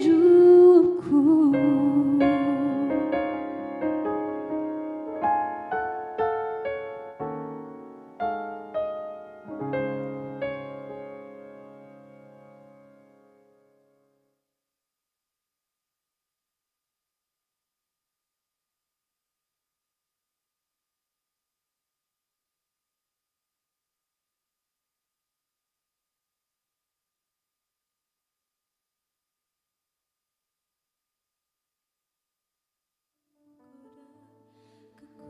hidupku.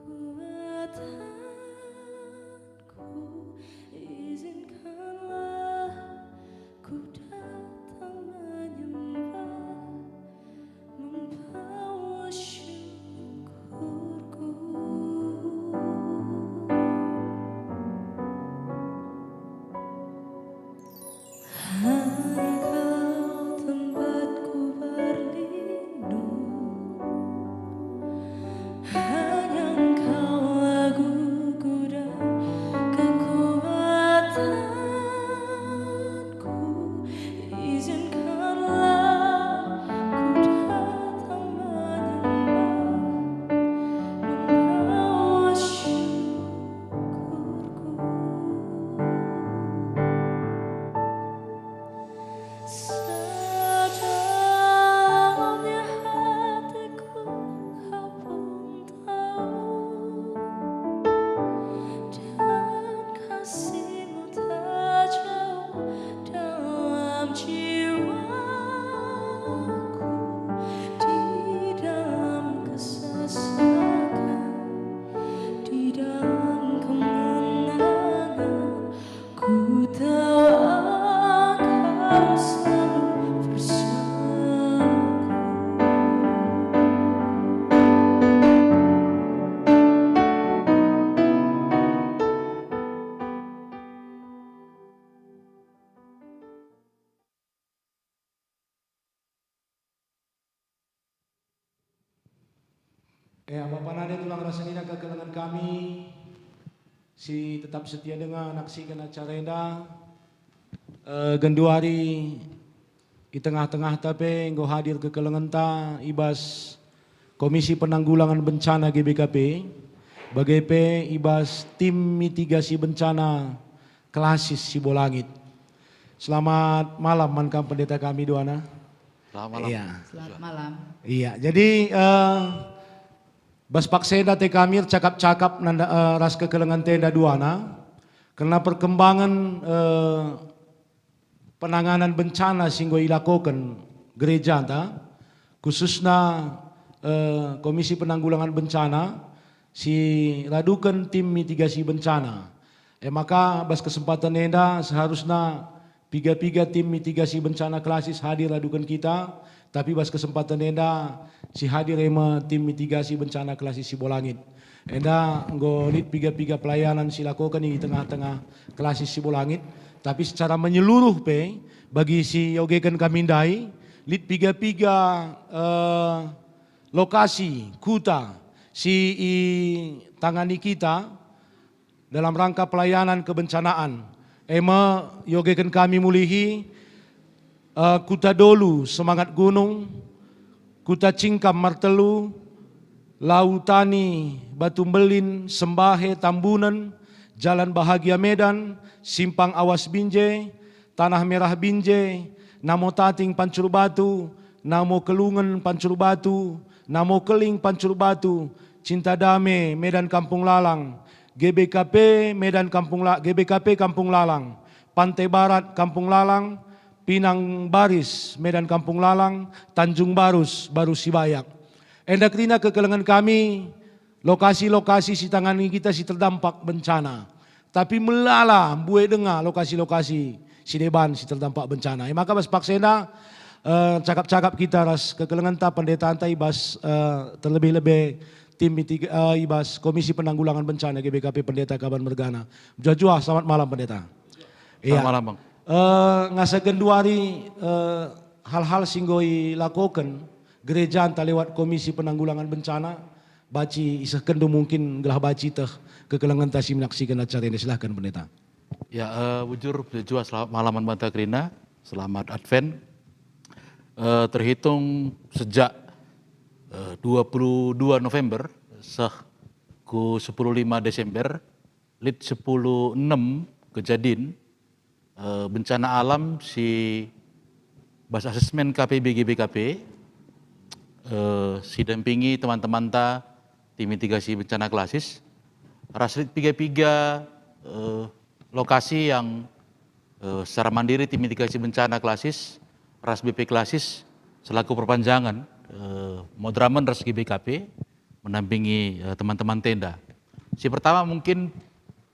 Kekuatanku, izinkanlah ku datang menyembah, membawa syukurku. Engkau tempatku berlindung, hanya Engkau laguku dan kekuatanku. Izinkanlah ku datang menyembah, membawa syukurku. Sedalamnya hatiku Kau pun tahu, dan kasih-Mu tak jauh dalam jiwaku. Di dalam kesesakan, di dalam kemenangan, ku tahu Engkau selalu bersamaku. Eh, Bapa nande tulang ras senina kekelengen kami si tetap setia denga naksiken acara enda, eh, genduari i tengah-tengahta pe enggo hadir kekelengenta i bas Komisi Penanggulangan Bencana G B K P, bage pe i bas tim mitigasi bencana Klasis Sibolangit. Selamat malam man kam pendeta kami duana. Selamat malam. Iya. Selamat malam. Iya, jadi, eh, bas paksa enda te kami ercakap-cakap nanda, eh, ras kekelengenta enda duana, kerna perkembangan, eh, penanganan bencana si enggo ilakoken gerejanta, khususna, eh, Komisi Penanggulangan Bencana si raduken tim mitigasi bencana. E maka bas kesempaten enda seharusna piga-piga tim mitigasi bencana Klasis hadir raduken kita, tapi bas kesempaten enda si hadir e me tim mitigasi bencana Klasis Sibolangit. Enda enggo lit piga-piga pelayanan si ilakoken i tengah-tengah Klasis Sibolangit, tapi secara menyeluruh pe bagi si iogeken kami ndai, lit piga-piga, eh, lokasi, kuta si itangani kita dalam rangka pelayanan kebencanaan. E me iogeken kami mulihi, eh, Kuta Dolu, Semangat Gunung, Kuta Cingkam, Martelu, Lau Tani, Batu Mbelin, Sembahe, Tambunen, Jalan Bahagia, Medan, Simpang Awas, Binjai, Tanah Merah, Binjai, Namo Tating, Pancur Batu, Namo Kelungen, Pancur Batu, Namo Keling, Pancur Batu, Cinta Dame, Medan Kampung Lalang, G B K P Medan Kampung La-, G B K P Kampung Lalang, Pantai Barat Kampung Lalang, Pinang Baris, Medan Kampung Lalang, Tanjung Barus, Barus Sibayak. Enda kerina kekelengen kami, lokasi-lokasi si tangani kita si terdampak bencana. Tapi melala mbue denga lokasi-lokasi si deban si terdampak bencana. E maka bas paksa enda, eh, cakap-cakap kita ras kekelengenta pendetanta i bas, eh, terlebih-lebih tim mitig-, eh, i bas Komisi Penanggulangan Bencana G B K P, Pendeta Kaban Mergana. Mejuah-juah, selamat malam, Pendeta. Iya. Selamat malam, Bang. Eh, ngasa genduari, eh, hal-hal si enggo ilakoken gerejanta lewat Komisi Penanggulangan Bencana, banci isehkenndu mungkin gelah banci teh kekelengenta si menaksiken acara ini. Silahkan, Pendeta. Ya, eh, bujur, bujur, selamat malam man banta kerina, selamat Advent. Eh, terhitung sejak eh, dua puluh dua November seh ku sepuluh lima Desember, lit sepuluh enem kejadin eh, bencana alam si bas asesmen K P B G B K P, eh, si dampingi teman-temanta tim mitigasi bencana klasis, ras lit piga-piga eh, lokasi yang eh, secara mandiri tim mitigasi bencana klasis ras B P klasis selaku perpanjangan eh, Modramen ras G B K P mendampingi eh, teman-teman tenda. Si pertama mungkin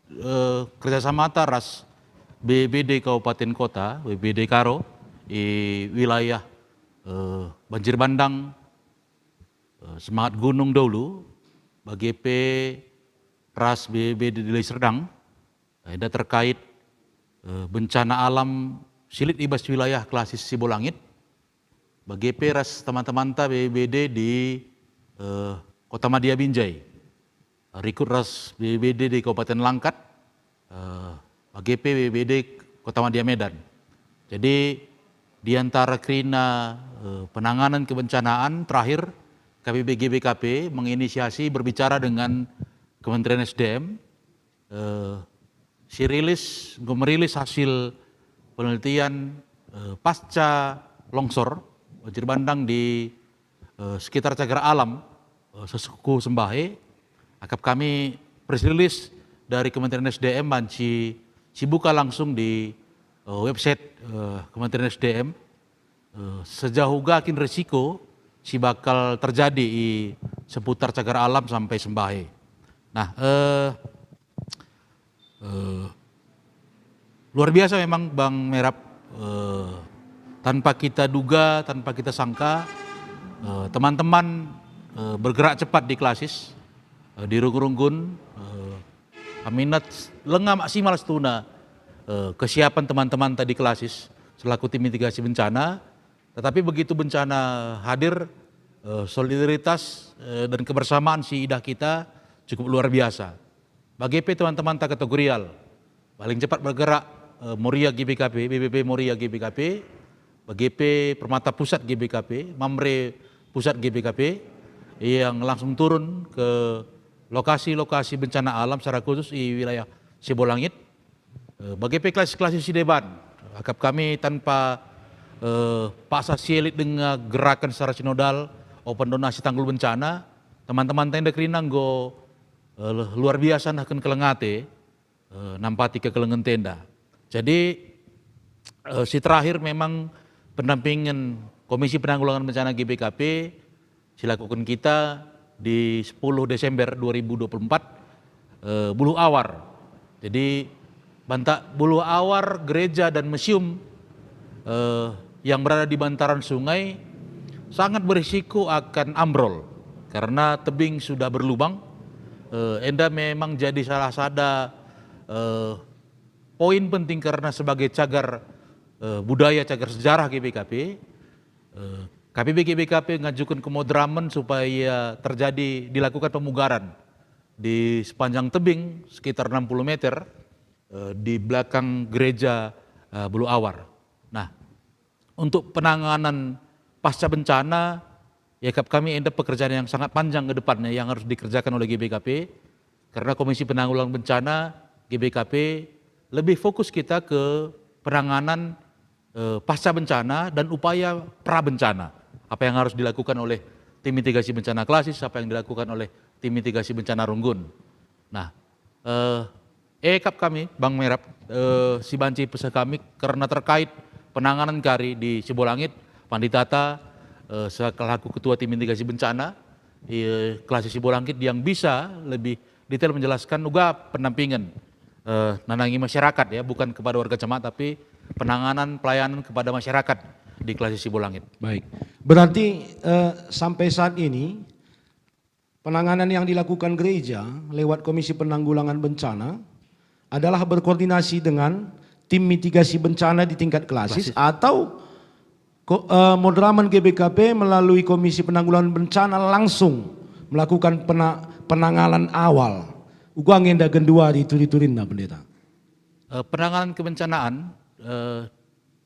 eh, kerjasamata ras B B D Kabupaten Kota, B B D Karo, i wilayah eh, banjir bandang, eh, Semangat Gunung Dolu, bage pe ras B B D Deli Serdang, enda terkait eh, bencana alam si lit i bas wilayah klasis Sibolangit, bage pe ras teman-temanta B B D di eh, Kota Madia Binjai, rikut ras B B D di Kabupaten Langkat, eh, bage pe B B D Kota Madia Medan. Jadi di antara kerina eh, penanganan kebencanaan terakhir K P B G B K P menginisiasi berbicara dengan Kementerian S D M eh, si rilis, enggo merilis hasil penelitian eh, pasca longsor banjir bandang di eh, sekitar cagar alam eh, sesuku Sembahe. Akap kami press release dari Kementerian S D M banci sibuka langsung di eh, website eh, Kementerian S D M eh, sejauh uga kin resiko si bakal terjadi i seputar cagar alam sampai Sembahe. Nah, eh, eh, luar biasa memang Bang Merap, eh, tanpa kita duga, tanpa kita sangka, eh, teman-teman eh, bergerak cepat di klasis, eh, di runggun-runggun, eh, kami ingat lenga maksimal setuna eh, kesiapan teman-teman tadi klasis selaku tim mitigasi bencana, tetapi begitu bencana hadir, eh, solidaritas eh, dan kebersamaan si idah kita cukup luar biasa. Bage pe teman-teman ta kategorial, paling cepat bergerak eh, Moria G B K P, B B P Moria G B K P, bage pe Permata Pusat G B K P, Mamre Pusat G B K P, yang langsung turun ke lokasi-lokasi bencana alam secara khusus i wilayah Sibolangit. Eh, bage pe klasis-klasis si deban, akap kami tanpa eh, paksa si lit denga gerakan secara sinodal, open donasi tanggul bencana, teman-teman tenda kerina enggo eh, luar biasa nehken keleng ate eh, nampati kekelengen tenda. Jadi eh, si terakhir memang pendampingen Komisi Penanggulangan Bencana G B K P si lakuken kita di sepuluh Desember dua ribu dua puluh empat, eh, Buluh Awar. Jadi banta Buluh Awar, gereja dan museum eh, yang berada di bantaran sungai sangat berisiko akan ambrol karena tebing sudah berlubang. Eh, enda memang jadi salah sada eh, poin penting karena sebagai cagar eh, budaya, cagar sejarah G B K P, eh, K P B G B K P ngajuken kemodramen supaya terjadi, dilakukan pemugaran di sepanjang tebing sekitar enam puluh meter eh, di belakang gereja eh, Bulu Awar. Nah, untuk penanganan pasca bencana, ya, kap kami enda pekerjaan yang sangat panjang ke depannya yang harus dikerjakan oleh G B K P, karena Komisi Penanggulangan Bencana G B K P lebih fokus kita ke penanganan eh, pasca bencana dan upaya pra bencana. Apa yang harus dilakukan oleh tim mitigasi bencana klasis, apa yang dilakukan oleh tim mitigasi bencana runggun. Nah, eh, ekap kami, Bang Merap, eh, si banci peseh kami karena terkait penanganan kari di Sibolangit, Panditata eh, selaku ketua tim mitigasi bencana eh, klasis Sibolangit yang bisa lebih detail menjelaskan uga pendampingan eh, nandangi masyarakat, ya, bukan kepada warga jemaat tapi penanganan pelayanan kepada masyarakat di klasis Sibolangit. Baik, berarti eh, sampai saat ini penanganan yang dilakukan gereja lewat Komisi Penanggulangan Bencana adalah berkoordinasi dengan tim mitigasi bencana di tingkat klasis. Klasis. Atau ko- eh, Modramen G B K P melalui Komisi Penanggulangan Bencana langsung melakukan pena- penanganan awal. Uga nge enda genduari turi-turinna, Pendeta. Eh, penanganan kebencanaan, eh,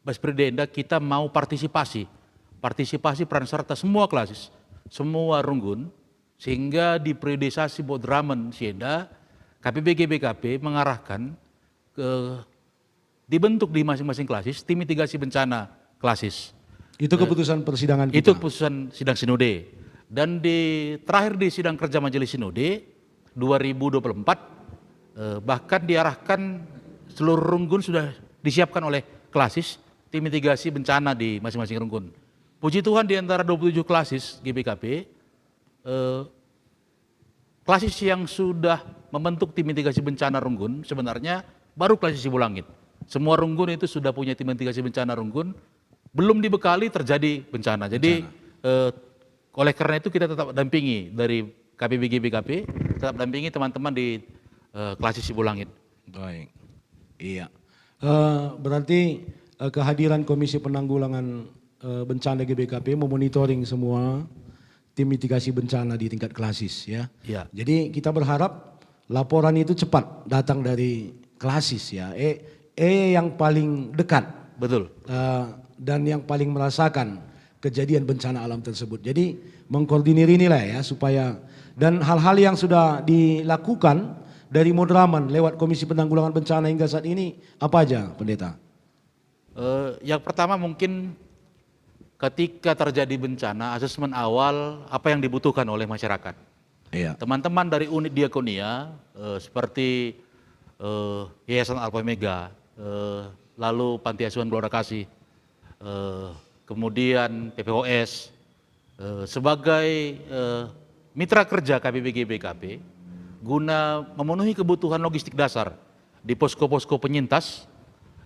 bas periode enda kita mau partisipasi, partisipasi peran serta semua klasis, semua runggun, sehingga di periodisasi Moderamen si enda, K P B G B K P mengarahkan ke, dibentuk di masing-masing klasis tim mitigasi bencana klasis. Itu Eh, keputusan persidangan itu kita. Keputusan sidang sinode. Dan di, terakhir di sidang kerja majelis sinode dua ribu dua puluh empat, eh, bahkan diarahkan seluruh runggun sudah disiapkan oleh klasis tim mitigasi bencana di masing-masing runggun. Puji Tuhan, di antara dua puluh tujuh klasis G B K P, eh, klasis yang sudah membentuk tim mitigasi bencana runggun sebenarnya baru klasis Sibulangit. Semua runggun itu sudah punya tim mitigasi bencana runggun, belum dibekali, terjadi bencana. Jadi, Bencana. eh, oleh karena itu kita tetap dampingi dari K P B G B K P, tetap dampingi teman-teman di, eh, klasis Sibulangit. Baik. Iya. Eh, berarti, eh, kehadiran Komisi Penanggulangan, eh, Bencana G B K P memonitoring semua tim mitigasi bencana di tingkat klasis, ya. Ya. Jadi kita berharap laporan itu cepat datang dari klasis, ya. Eh, eh, yang paling dekat. Betul. Eh, dan yang paling merasakan kejadian bencana alam tersebut. Jadi mengkoordinir inilah, ya, supaya, dan hal-hal yang sudah dilakukan dari Moderamen lewat Komisi Penanggulangan Bencana hingga saat ini apa aja, Pendeta? Eh, yang pertama mungkin ketika terjadi bencana, asesmen awal apa yang dibutuhkan oleh masyarakat. Iya. Teman-teman dari unit diakonia, eh, seperti, eh, Yayasan Alfa Mega, eh, lalu Panti Asuhan Gelora Kasih, eh, kemudian P P O S, eh, sebagai, eh, mitra kerja K P B G B K P guna memenuhi kebutuhan logistik dasar di posko-posko penyintas.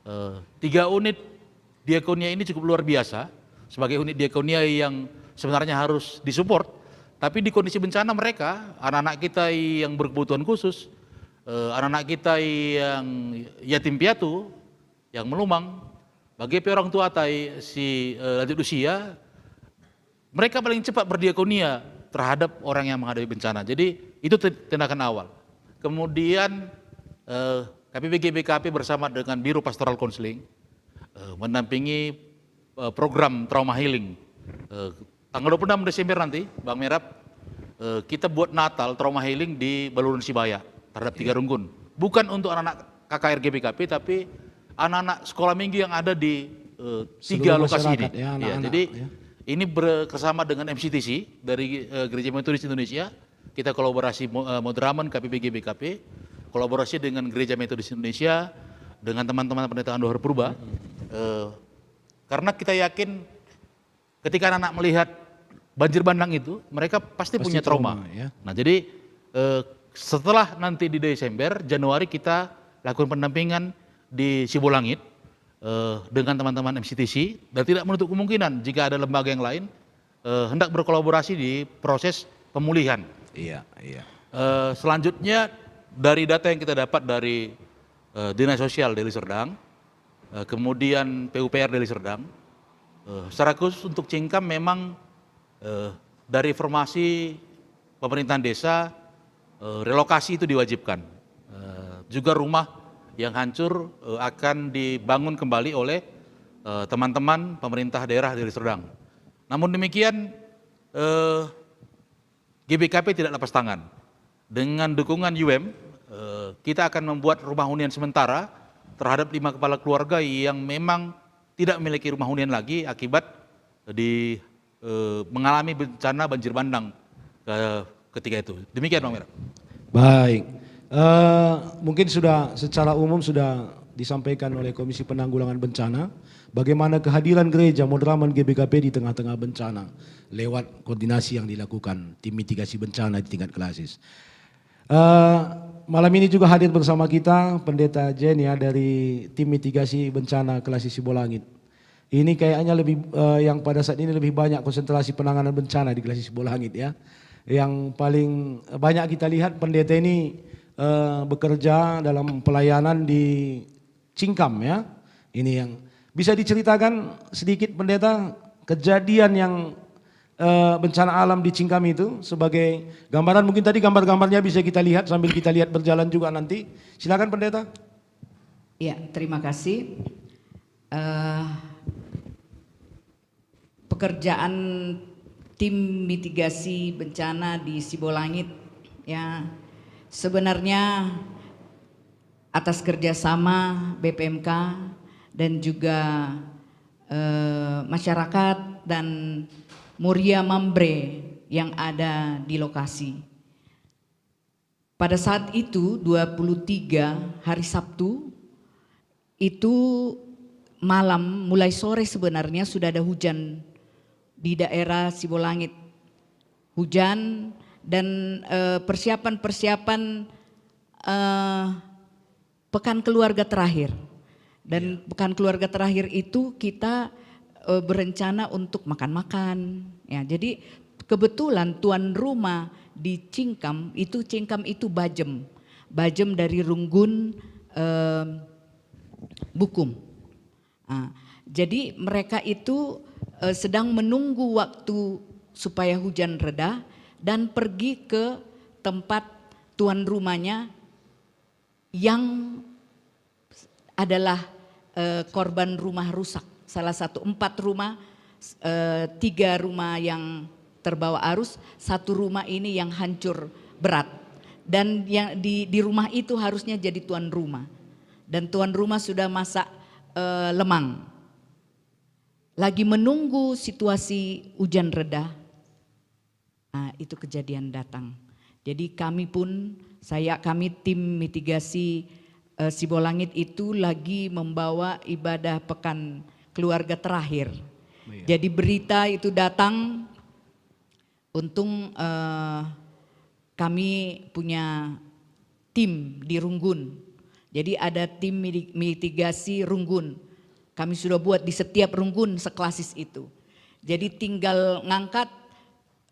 Eh, tiga unit diakonia ini cukup luar biasa sebagai unit diakonia yang sebenarnya harus disupport, tapi di kondisi bencana mereka, anak-anak kita yang berkebutuhan khusus, eh, anak-anak kita yang yatim piatu, yang melumang, bage pe orang tua ta si, eh, lanjut usia, mereka paling cepat berdiakonia terhadap orang yang menghadapi bencana. Jadi itu ti-, tindakan awal. Kemudian, eh, K P B G B K P bersama dengan Biro Pastoral Counseling, eh, mendampingi, eh, program trauma healing. Eh, tanggal dua puluh enam Desember nanti, Bang Merap, eh, kita buat Natal trauma healing di Baluran Sibaya terhadap tiga Iya. runggun. Bukan untuk anak-anak K K R G B K P, tapi anak-anak sekolah minggu yang ada di, eh, tiga Seluruh lokasi masyarakat, ini. Ya, Ya, anak-anak, jadi ya. Ini bekerjasama dengan M C T C dari, eh, Gereja Metodis Indonesia. Kita kolaborasi Mo-, eh, Moderamen, K P B G B K P, kolaborasi dengan Gereja Metodis Indonesia, dengan teman-teman pendeta Ando Purba. Mm-mm. Eh, karena kita yakin ketika anak-anak melihat banjir bandang itu, mereka pasti Pasti punya trauma. Trauma, ya. Nah, jadi, eh, setelah nanti di Desember, Januari kita lakukan pendampingan di Sibolangit, eh, dengan teman-teman M C T C, dan tidak menutup kemungkinan jika ada lembaga yang lain, eh, hendak berkolaborasi di proses pemulihan. Iya, iya. Eh, selanjutnya, dari data yang kita dapat dari, eh, Dinas Sosial Deli Serdang, eh, kemudian P U P R Deli Serdang, eh, secara khusus untuk Cingkam memang, eh, dari formasi pemerintahan desa, eh, relokasi itu diwajibkan. Eh, juga rumah yang hancur, eh, akan dibangun kembali oleh, eh, teman-teman pemerintah daerah Deli Serdang. Namun demikian, eh, G B K P tidak lepas tangan. Dengan dukungan U M, eh, kita akan membuat rumah hunian sementara terhadap lima kepala keluarga yang memang tidak memiliki rumah hunian lagi akibat di, eh, mengalami bencana banjir bandang ke-, ketika itu. Demikian, Bang Merap. Baik. Eh, mungkin sudah secara umum sudah disampaikan oleh Komisi Penanggulangan Bencana, bagaimana kehadiran gereja Moderamen G B K P di tengah-tengah bencana lewat koordinasi yang dilakukan tim mitigasi bencana di tingkat klasis. Eh, malam ini juga hadir bersama kita Pendeta Jen, ya, dari tim mitigasi bencana klasis Sibolangit. Ini kayaknya lebih, eh, yang pada saat ini lebih banyak konsentrasi penanganan bencana di klasis Sibolangit, ya. Yang paling banyak kita lihat pendeta ini, eh, bekerja dalam pelayanan di Cingkam, ya. Ini yang bisa diceritakan sedikit, Pendeta, kejadian yang, eh, bencana alam di Cingkam itu sebagai gambaran. Mungkin tadi gambar-gambarnya bisa kita lihat sambil kita lihat berjalan juga nanti. Silakan, Pendeta. Ya, terima kasih. Eh, pekerjaan tim mitigasi bencana di Sibolangit, ya, sebenarnya atas kerjasama B P M K dan juga, eh, masyarakat dan Moria Mambre yang ada di lokasi. Pada saat itu, dua puluh tiga hari Sabtu, itu malam, mulai sore sebenarnya sudah ada hujan di daerah Sibolangit. Hujan dan, eh, persiapan-persiapan, eh, pekan keluarga terakhir. Dan pekan keluarga terakhir itu kita, eh, berencana untuk makan-makan. Ya, jadi kebetulan tuan rumah di Cingkam itu, Cingkam itu Bajem. Bajem dari Runggun, eh, Bukum. Ah, jadi mereka itu, eh, sedang menunggu waktu supaya hujan reda dan pergi ke tempat tuan rumahnya yang adalah, eh, korban rumah rusak. Salah satu empat rumah, eh, tiga rumah yang terbawa arus, satu rumah ini yang hancur berat. Dan yang di, di rumah itu harusnya jadi tuan rumah. Dan tuan rumah sudah masak, eh, lemang. Lagi menunggu situasi hujan reda, ah, itu kejadian datang. Jadi kami pun, saya, kami tim mitigasi, eh, Sibolangit itu lagi membawa ibadah pekan keluarga terakhir. Oh, iya. Jadi berita itu datang, untung, eh, kami punya tim di Runggun. Jadi ada tim midi-, mitigasi Runggun. Kami sudah buat di setiap Runggun seklasis itu. Jadi tinggal ngangkat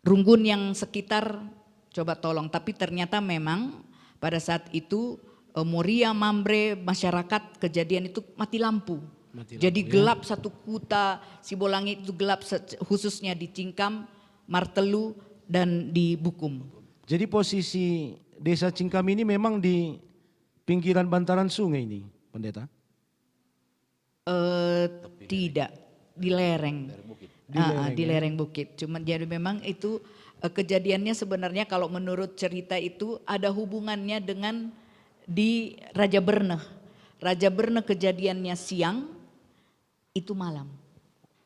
Runggun yang sekitar, coba tolong. Tapi ternyata memang pada saat itu, eh, Moria, Mambre, masyarakat kejadian itu mati lampu. Mati lampu, ya. Jadi gelap satu kuta, Sibolangit itu gelap, se-, khususnya di Cingkam, Martelu, dan di Bukum. Jadi posisi Desa Cingkam ini memang di pinggiran bantaran sungai ini, Pendeta? Eh, tidak, di lereng. Di Ah, ah, lereng, di ya? Lereng bukit. Cuman jadi memang itu, eh, kejadiannya sebenarnya kalau menurut cerita itu ada hubungannya dengan di Raja Berneh. Raja Berneh kejadiannya siang, itu malam.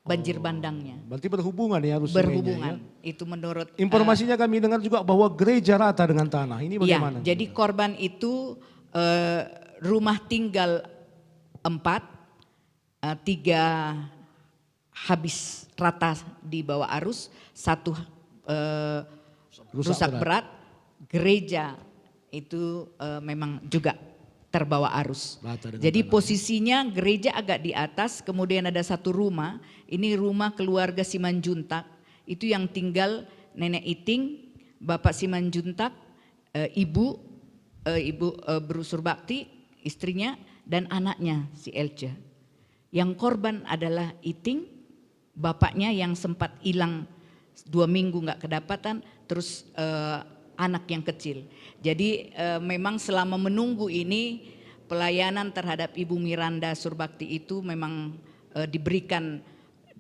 Banjir Oh, bandangnya. Berarti berhubungan ya, arus sungainya, ya? Berhubungan. Itu menurut, eh, Informasinya kami dengar juga bahwa gereja rata dengan tanah. Ini Iya, bagaimana? Jadi korban itu, eh, rumah tinggal empat, eh, tiga habis rata dibawa arus, satu, eh, Rusak rusak berat. Berat, gereja itu, eh, memang juga terbawa arus. Rata dengan Jadi tanah. Posisinya gereja agak di atas, kemudian ada satu rumah, ini rumah keluarga Simanjuntak, itu yang tinggal Nenek Iting, Bapak Simanjuntak, eh, Ibu, eh, Ibu, eh, Beru Surbakti, istrinya, dan anaknya si Elce. Yang korban adalah Iting, bapaknya yang sempat hilang dua minggu nggak kedapatan, terus, eh, anak yang kecil. Jadi, eh, memang selama menunggu ini, pelayanan terhadap Ibu Miranda Surbakti itu memang, eh, diberikan,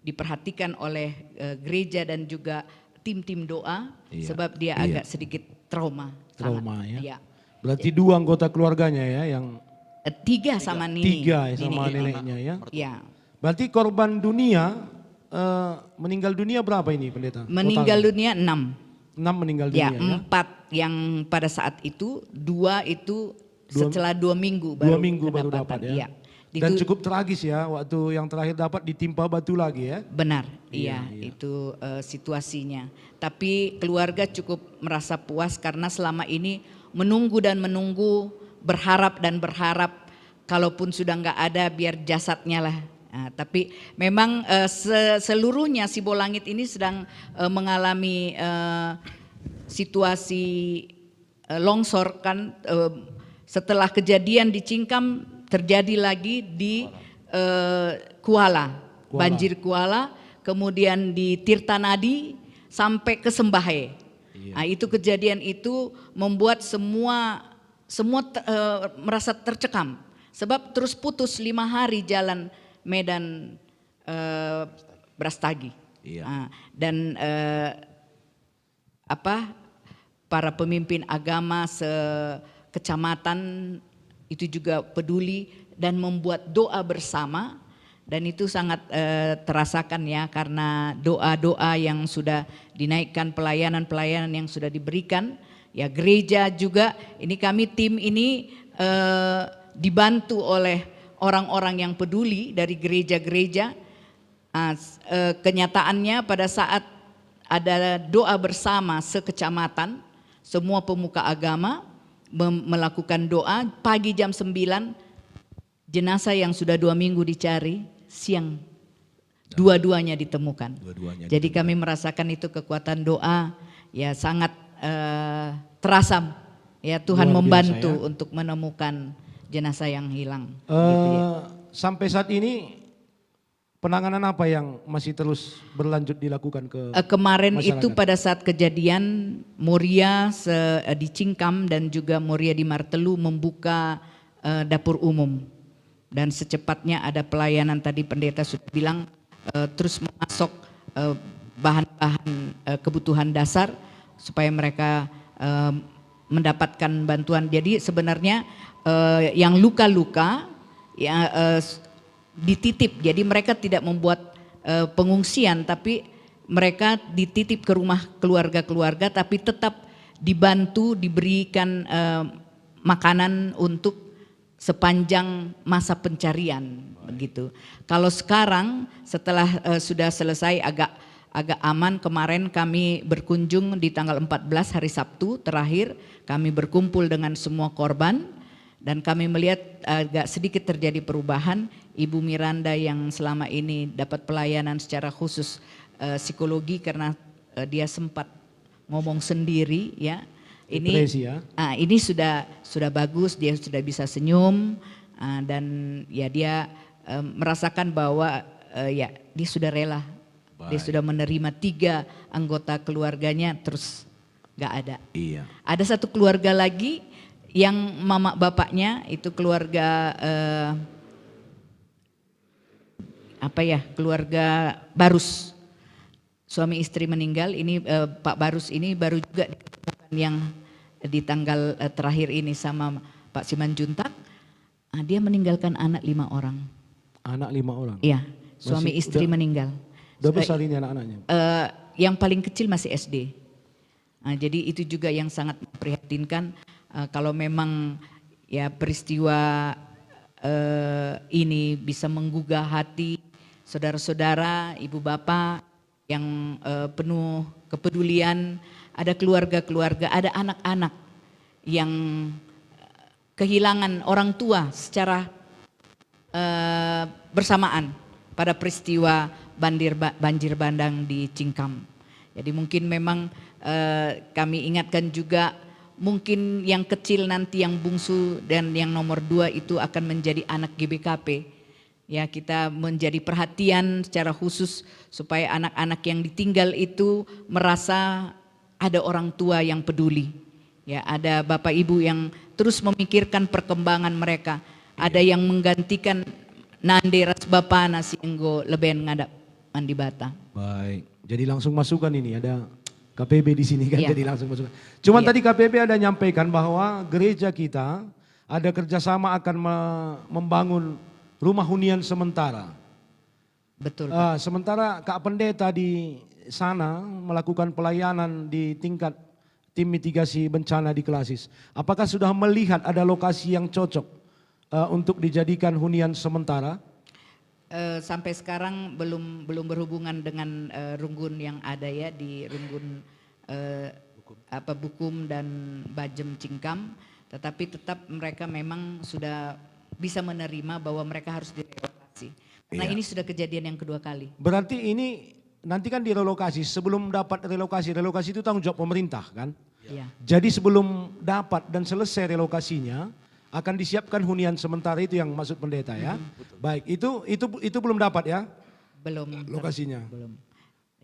diperhatikan oleh, eh, gereja dan juga tim-tim doa, Iya. sebab dia Iya. agak sedikit trauma. Trauma, Sangat, ya. Iya. Berarti dua anggota keluarganya, ya, yang Eh, tiga sama Tiga. nini. Tiga, ya, sama Nini. neneknya, ya. Ya. Berarti korban dunia, eh, meninggal dunia berapa ini, Pendeta? Meninggal Totalnya? Dunia enam. Enam meninggal Ya, dunia, ya? Empat yang pada saat itu, dua itu Dua setelah dua minggu Dua baru minggu baru dapat, dapat, ya? Iya. Dan Itu cukup tragis, ya, waktu yang terakhir dapat ditimpa batu lagi, ya? Benar, Iya, iya, iya. itu, eh, situasinya. Tapi keluarga cukup merasa puas karena selama ini menunggu dan menunggu, berharap dan berharap, kalaupun sudah nggak ada, biar jasadnya lah. Nah, tapi memang, eh, se-, seluruhnya Sibolangit ini sedang, eh, mengalami, eh, situasi, eh, longsor kan, eh, setelah kejadian di Cingkam terjadi lagi di, eh, Kuala, Kuala. Banjir Kuala, kemudian di Tirta Nadi sampai ke Sembahe. Iya. Nah, itu kejadian itu membuat semua, semua te-, eh, merasa tercekam. Sebab terus putus lima hari jalan Medan, eh, Brastagi. Iya. Ah, dan, eh, apa, para pemimpin agama sekecamatan itu juga peduli dan membuat doa bersama, dan itu sangat, eh, terasakan, ya, karena doa-doa yang sudah dinaikkan, pelayanan-pelayanan yang sudah diberikan, ya, gereja juga. Ini kami, tim ini, eh, dibantu oleh orang-orang yang peduli dari gereja-gereja. Ah, s- eh, kenyataannya, pada saat ada doa bersama sekecamatan, semua pemuka agama mem- melakukan doa. Pagi jam sembilan, jenazah yang sudah dua minggu dicari, siang dua-duanya ditemukan. Dua-duanya Jadi ditemukan. Kami merasakan itu kekuatan doa, ya, sangat, eh, terasa, ya, Tuhan Luar biasa, membantu ya. Untuk menemukan jenazah yang hilang. Eh, Gitu, ya. Sampai saat ini, penanganan apa yang masih terus berlanjut dilakukan ke Eh, kemarin itu masyarakat? Pada saat kejadian, Moria se- eh, di Cingkam dan juga Moria di Martelu membuka, eh, dapur umum, dan secepatnya ada pelayanan. Tadi pendeta sudah bilang, eh, terus memasok, eh, bahan-bahan, eh, kebutuhan dasar supaya mereka, eh, mendapatkan bantuan. Jadi sebenarnya, eh, yang luka-luka, ya, eh, s- dititip. Jadi mereka tidak membuat, eh, pengungsian, tapi mereka dititip ke rumah keluarga-keluarga, tapi tetap dibantu, diberikan, eh, makanan untuk sepanjang masa pencarian, begitu. Kalau sekarang, setelah, eh, sudah selesai, agak agak aman, kemarin kami berkunjung di tanggal empat belas, hari Sabtu terakhir, kami berkumpul dengan semua korban, dan kami melihat agak sedikit terjadi perubahan. Ibu Miranda yang selama ini dapat pelayanan secara khusus, eh, psikologi, karena, eh, dia sempat ngomong sendiri, ya. Ini, Depresi, ya. Ah, ini sudah sudah bagus, dia sudah bisa senyum, ah, dan, ya, dia, eh, merasakan bahwa, eh, ya, dia sudah rela. Dia Baik. Sudah menerima tiga anggota keluarganya, terus nggak ada. Iya. Ada satu keluarga lagi yang mama bapaknya itu keluarga, eh, apa, ya, keluarga Barus. Suami istri meninggal, ini, eh, Pak Barus ini baru juga ditemukan yang di tanggal, eh, terakhir ini sama Pak Simanjuntak. Ah, dia meninggalkan anak lima orang. Anak lima orang. Iya, suami Masih istri udah- meninggal. Udah Sudah- besar ini anak-anaknya? Eh, yang paling kecil masih S D. Nah, jadi itu juga yang sangat memprihatinkan, eh, kalau memang, ya, peristiwa, eh, ini bisa menggugah hati saudara-saudara, ibu bapak yang, eh, penuh kepedulian, ada keluarga-keluarga, ada anak-anak yang kehilangan orang tua secara, eh, bersamaan pada peristiwa bandir ba- banjir bandang di Cingkam. Jadi mungkin memang, eh, kami ingatkan juga, mungkin yang kecil nanti, yang bungsu dan yang nomor dua itu akan menjadi anak G B K P. Ya, kita menjadi perhatian secara khusus supaya anak-anak yang ditinggal itu merasa ada orang tua yang peduli. Ya, ada bapak ibu yang terus memikirkan perkembangan mereka. Ada yang menggantikan nande ras bapana si enggo leben ngadap man Dibata. Baik. Jadi langsung masukan ini, ada K P B di sini kan, Iya. Jadi langsung masukan. Cuman Iya. Tadi K P B ada nyampaikan bahwa gereja kita ada kerjasama akan me- membangun rumah hunian sementara. Betul, Pak. Ah, sementara Kak Pendeta di sana melakukan pelayanan di tingkat tim mitigasi bencana di Klasis, apakah sudah melihat ada lokasi yang cocok, eh, untuk dijadikan hunian sementara? Eh, sampai sekarang belum belum berhubungan dengan, eh, Runggun yang ada, ya, di Runggun, eh, apa, Bukum dan Bajem Cingkam, tetapi tetap mereka memang sudah bisa menerima bahwa mereka harus direlokasi. Karena Iya. Ini sudah kejadian yang kedua kali. Berarti ini nanti kan direlokasi. Sebelum dapat relokasi, relokasi itu tanggung jawab pemerintah kan? Iya. Jadi sebelum dapat dan selesai relokasinya, akan disiapkan hunian sementara itu yang maksud pendeta, ya. Mhm, betul. Baik, itu itu itu belum dapat, ya, Belum. lokasinya. Belum.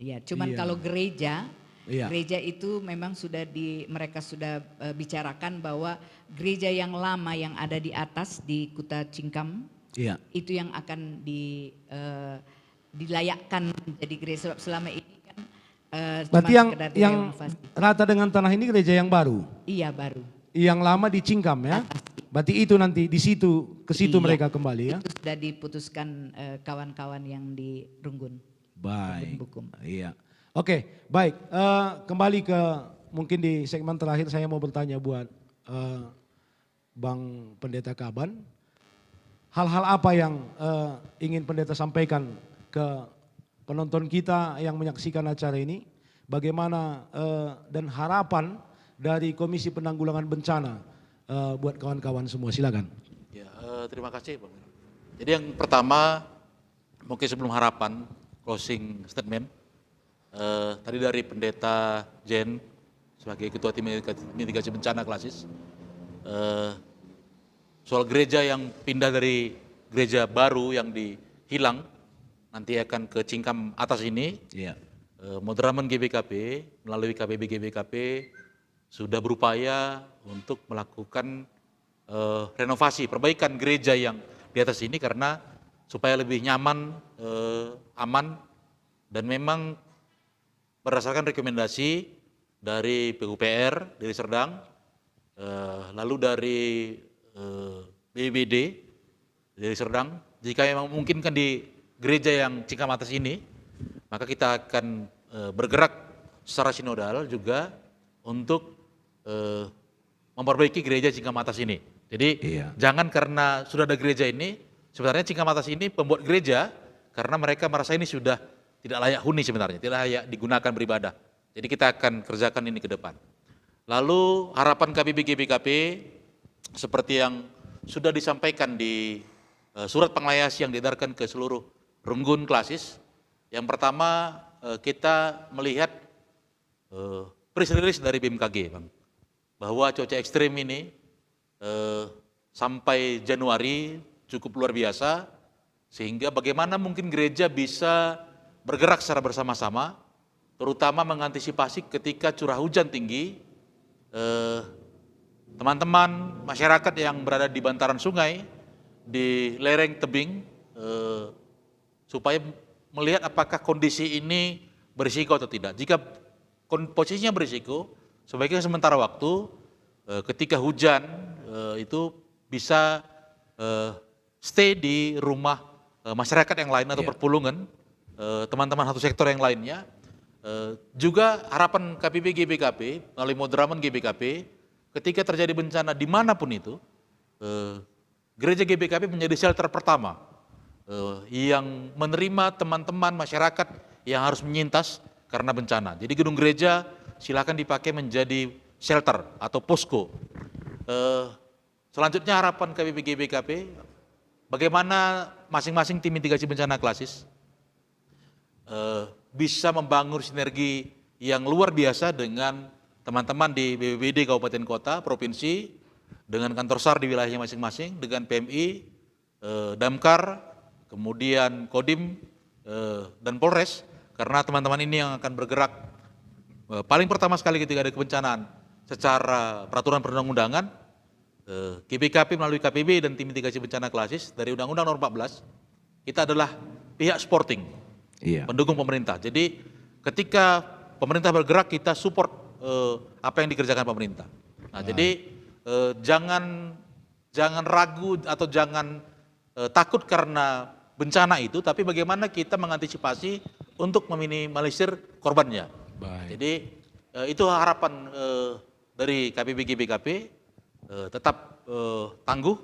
Ya, cuman Iya. Kalau gereja, Iya. Gereja itu memang sudah di, mereka sudah, eh, bicarakan bahwa gereja yang lama yang ada di atas di Kuta Cingkam, iya, itu yang akan di, eh, dilayakkan menjadi gereja, sebab selama ini kan, eh, berarti cuma yang, sekedar yang direnovasi. Rata dengan tanah ini gereja yang baru? Iya, baru. Yang lama di Cingkam, ya? Atas. Berarti itu nanti di situ, ke situ, iya, mereka kembali, ya? Itu sudah diputuskan, eh, kawan-kawan yang di Runggun. Baik. Runggun Bukum. Iya. Oke, baik. Eh, kembali ke, mungkin di segmen terakhir saya mau bertanya buat, eh, Bang Pendeta Kaban. Hal-hal apa yang, eh, ingin Pendeta sampaikan ke penonton kita yang menyaksikan acara ini? Bagaimana, eh, dan harapan dari Komisi Penanggulangan Bencana, eh, buat kawan-kawan semua? Silakan. Ya, eh, terima kasih, Bang. Jadi, yang pertama, mungkin sebelum harapan, closing statement, eh, tadi dari Pendeta Jen sebagai Ketua Tim Mitigasi, Mitigasi Bencana Klasis, eh, soal gereja yang pindah dari gereja baru yang dihilang, nanti akan ke Cingkam atas ini, iya, eh, Moderamen G B K P melalui K B B G B K P sudah berupaya untuk melakukan, eh, renovasi, perbaikan gereja yang di atas ini karena supaya lebih nyaman, eh, aman, dan memang berdasarkan rekomendasi dari P U P R Deli Serdang, eh, lalu dari, eh, B B B D Deli Serdang, jika memang memungkinkan di gereja yang Cingkam atas ini, maka kita akan, eh, bergerak secara sinodal juga untuk, eh, memperbaiki gereja Cingkam atas ini. Jadi, iya, jangan karena sudah ada gereja ini, sebenarnya Cingkam atas ini pembuat gereja karena mereka merasa ini sudah tidak layak huni sebenarnya, tidak layak digunakan beribadah. Jadi, kita akan kerjakan ini ke depan. Lalu, harapan K B B G B K P seperti yang sudah disampaikan di, eh, surat penglayasi yang diedarkan ke seluruh Runggun Klasis. Yang pertama, eh, kita melihat, eh, press release dari B M K G, Bang, bahwa cuaca ekstrim ini, eh, sampai Januari cukup luar biasa, sehingga bagaimana mungkin gereja bisa bergerak secara bersama-sama, terutama mengantisipasi ketika curah hujan tinggi, eh, teman-teman masyarakat yang berada di bantaran sungai, di lereng tebing, eh, supaya melihat apakah kondisi ini berisiko atau tidak. Jika kon-, posisinya berisiko, sebaiknya sementara waktu, eh, ketika hujan, eh, itu bisa, eh, stay di rumah, eh, masyarakat yang lain atau, iya, perpulungan, eh, teman-teman satu sektor yang lainnya. Eh, juga harapan K P P G B K P melalui Moderamen G B K P, ketika terjadi bencana dimanapun itu, eh, Gereja G B K P menjadi shelter pertama, eh, yang menerima teman-teman masyarakat yang harus menyintas karena bencana. Jadi, gedung gereja silakan dipakai menjadi shelter atau posko. Eh, selanjutnya, harapan K B B G B K P, bagaimana masing-masing tim mitigasi bencana Klasis eh, bisa membangun sinergi yang luar biasa dengan teman-teman di B P B D kabupaten kota, provinsi, dengan kantor sar di wilayahnya masing-masing, dengan P M I, eh, Damkar, kemudian Kodim, eh, dan Polres, karena teman-teman ini yang akan bergerak, eh, paling pertama sekali ketika ada kebencanaan secara peraturan perundang-undangan, eh, G B K P melalui K P B dan tim mitigasi bencana Klasis dari Undang-Undang Nomor empat belas, kita adalah pihak supporting, iya, pendukung pemerintah. Jadi, ketika pemerintah bergerak, kita support, eh, apa yang dikerjakan pemerintah. Nah, baik, jadi, eh, jangan, jangan ragu atau jangan, eh, takut karena bencana itu, tapi bagaimana kita mengantisipasi untuk meminimalisir korbannya. Baik. Jadi, eh, itu harapan, eh, dari K P B G B K P, eh, tetap, eh, tangguh,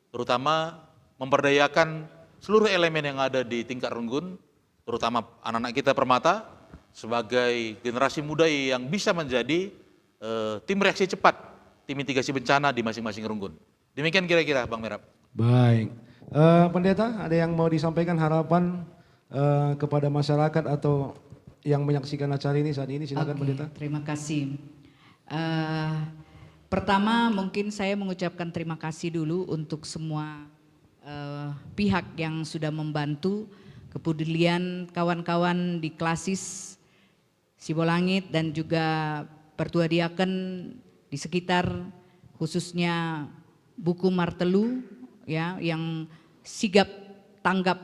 terutama memberdayakan seluruh elemen yang ada di tingkat Runggun, terutama anak-anak kita Permata, sebagai generasi muda yang bisa menjadi, eh, tim reaksi cepat, tim mitigasi bencana di masing-masing Runggun. Demikian kira-kira, Bang Merap. Baik. Eh, Pendeta, ada yang mau disampaikan harapan, eh, kepada masyarakat atau yang menyaksikan acara ini saat ini? Silakan, oke, Pendeta. Terima kasih. Eh, pertama, mungkin saya mengucapkan terima kasih dulu untuk semua, eh, pihak yang sudah membantu, kepedulian kawan-kawan di Klasis, Sibolangit dan juga pertua diaken di sekitar, khususnya Buku Martelu, ya, yang sigap tanggap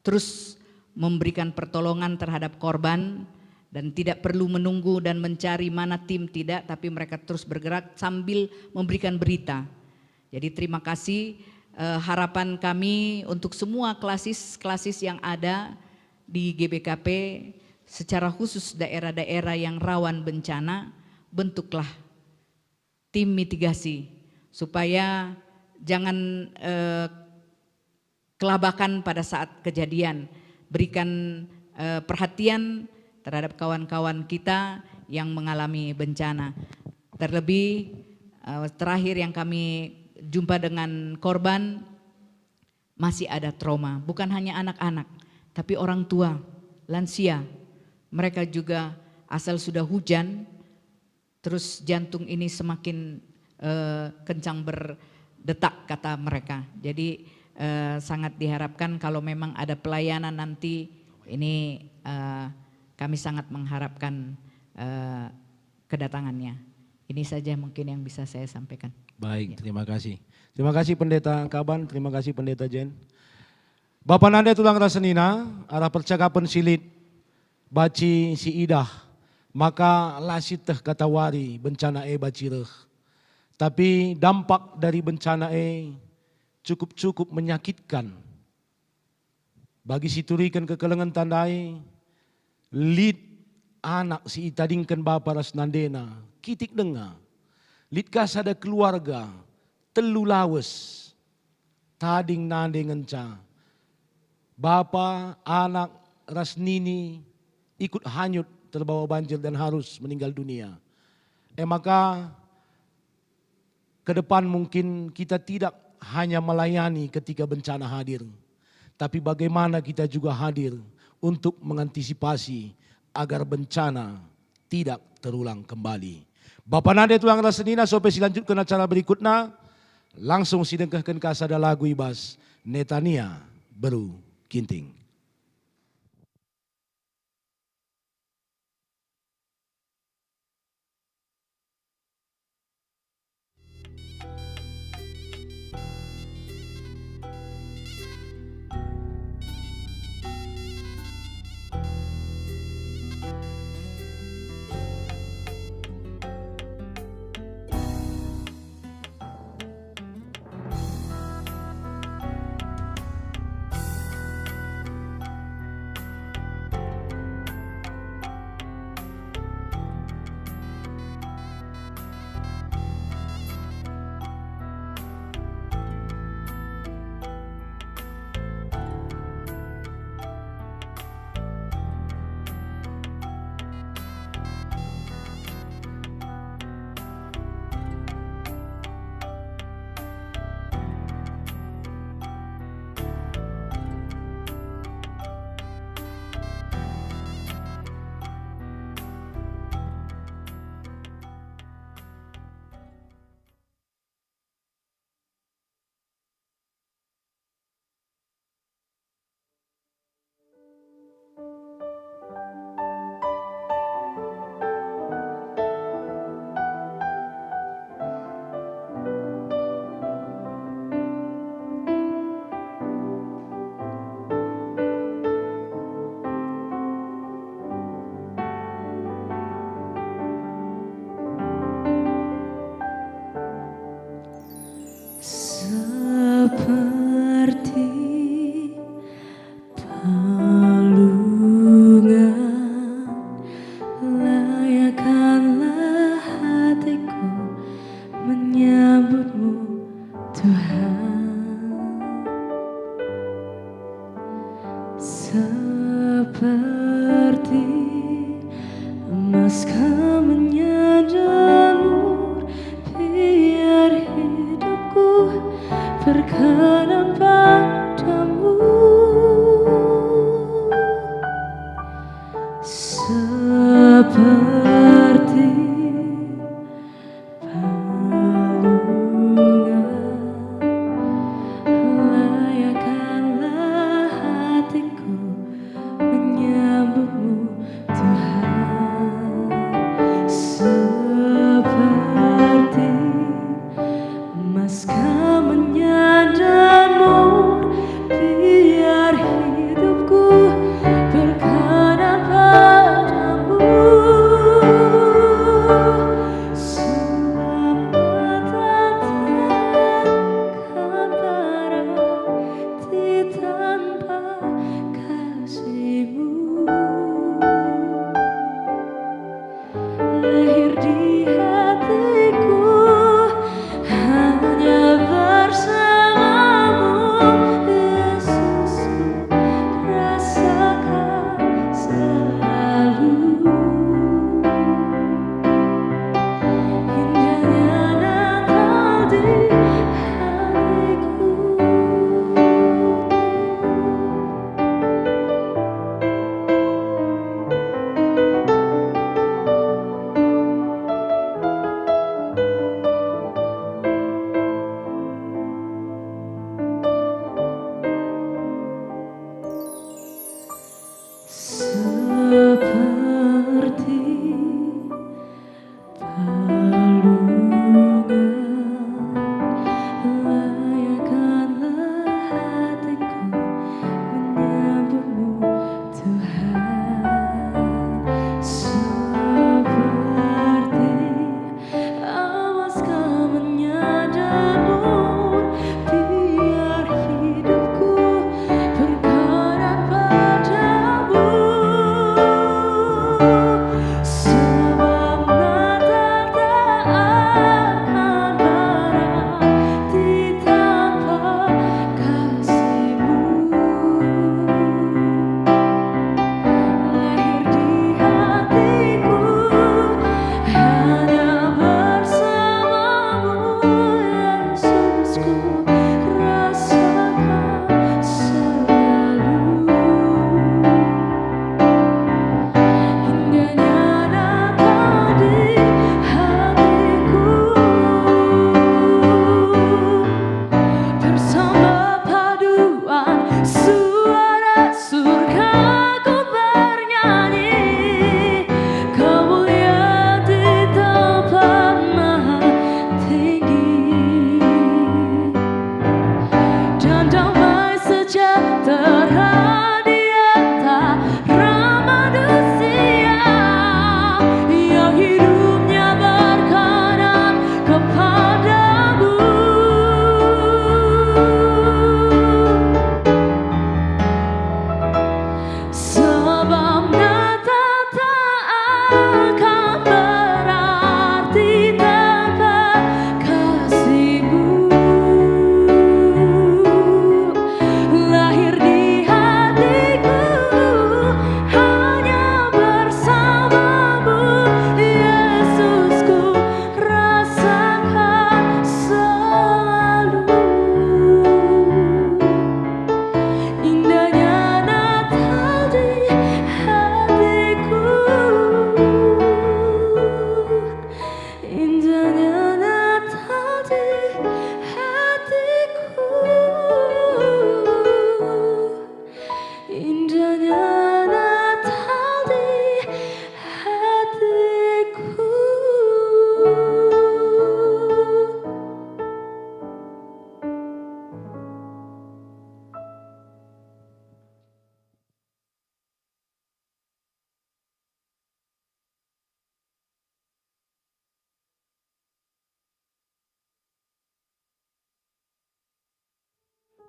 terus memberikan pertolongan terhadap korban dan tidak perlu menunggu dan mencari mana tim, tidak, tapi mereka terus bergerak sambil memberikan berita. Jadi terima kasih, eh, harapan kami untuk semua klasis-klasis yang ada di G B K P, secara khusus daerah-daerah yang rawan bencana, bentuklah tim mitigasi supaya jangan, eh, kelabakan pada saat kejadian. Berikan, eh, perhatian terhadap kawan-kawan kita yang mengalami bencana. Terlebih, eh, terakhir yang kami jumpa dengan korban, masih ada trauma. Bukan hanya anak-anak, tapi orang tua, lansia. Mereka juga asal sudah hujan, terus jantung ini semakin, eh, kencang berdetak, kata mereka. Jadi, eh, sangat diharapkan kalau memang ada pelayanan nanti ini, eh, kami sangat mengharapkan, eh, kedatangannya. Ini saja mungkin yang bisa saya sampaikan. Baik, ya. Terima kasih. Terima kasih Pendeta Kaban, terima kasih Pendeta Jen. Bapa nande tulang ras senina, arah percakapen si lit, banci siidah maka la sieteh katawari bencana e banci reh. Tapi dampak dari bencana e cukup-cukup menyakitkan. Bagi si turiken kekelengen ndai, lit anak si itadingken bapa ras nandena, kitik denga. Lit ka sada keluarga, telu lawes, tading nande ngenca. Bapa, anak, ras nini ikut hanyut terbawa banjir dan harus meninggal dunia. E maka, ke depan mungkin kita tidak hanya melayani ketika bencana hadir, tapi bagaimana kita juga hadir untuk mengantisipasi agar bencana tidak terulang kembali. Bapa nande tulang ras senina, sope silanjutken acara berikutna, langsung sidengkehken ka sada lagu i bas Netania Beru Ginting. Seperti palungan, layakkanlah hatiku menyambutmu, Tuhan. Seperti emas kau menyandang, biar hidupku berkenan padamu. Seperti palungan, layakkanlah hatiku menyambutmu, Tuhan. selalu. Indahnya Natal di hatiku. Seperti palungan, layakkanlah hatiku menyambutmu, Tuhan. Seperti Awas kau menyadar, biar hidupku berkenan padamu. Sebab Natal tak akan berarti tanpa kasihmu. Lahir di hatiku hanya bersamamu, Yesus, ku rasakan selalu. Indahnya Natal di hatiku. Bersama paduan suara surga ku bernyanyi, kemuliaan di tempat maha tinggi. Dan damai sejahtera di antara manusia yang hidupnya berkenan kepadamu. Sebab Natal tak akan berarti tanpa kasihmu. Lahir di hatiku hanya bersamamu, Yesusku. Rasakan selalu indahnya Natal di hatiku. Indahnya Natal di hatiku. Indahnya Natal di hatiku.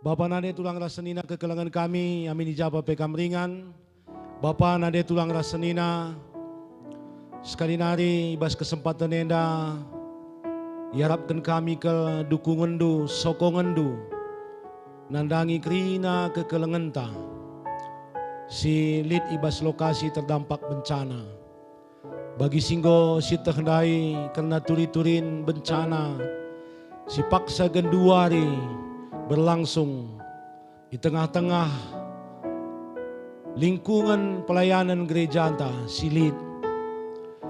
Bapa, nande, tulang ras senina kekelengen kami, amin i ja pe kam ringan. Bapa, nande, tulang ras senina, sekali nari i bas kesempaten enda iarapken kami kal dukungenndu, sokongenndu nandangi kerina kekelengenta si lit i bas lokasi terdampak bencana. Bagi si enggo sieteh ndai kerna turi-turin bencana si paksa genduari berlangsung i tengah-tengah lingkungen pelayanen gerejanta si lit.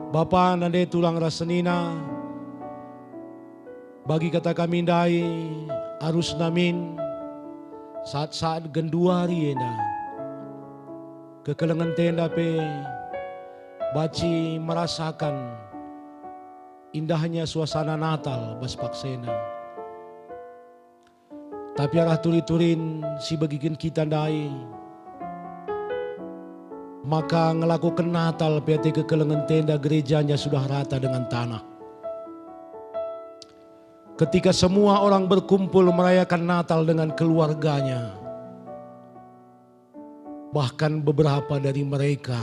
Bapa, nande, tulang ras senina, bagi kata kami ndai, arusna min saat-saat genduari enda, kekelengenta enda pe banci merasakan indahnya suasana Natal bas paksena. Tapi arah turi-turin si begiken kita ndai, maka ngelakoken Natal pe ate kekelengenta enda gerejanya sudah rata dengan tanah. Ketika semua orang berkumpul merayakan Natal dengan keluarganya, bahkan beberapa dari mereka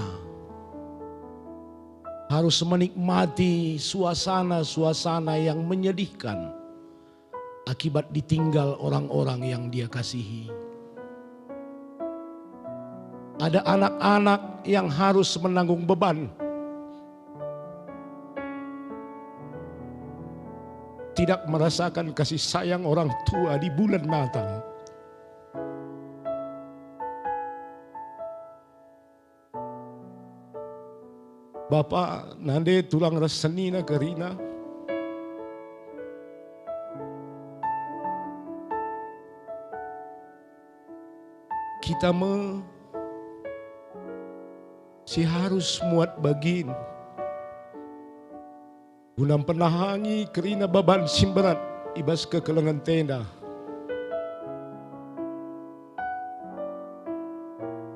harus menikmati suasana-suasana yang menyedihkan akibat ditinggal orang-orang yang dia kasihi. Ada anak-anak yang harus menanggung beban, tidak merasakan kasih sayang orang tua di bulan Natal. Bapa, nande, tulang ras senina kerina. Kita me si harus muat bagin guna mpenahangi kerina baban si mberat i bas kekelengen enda.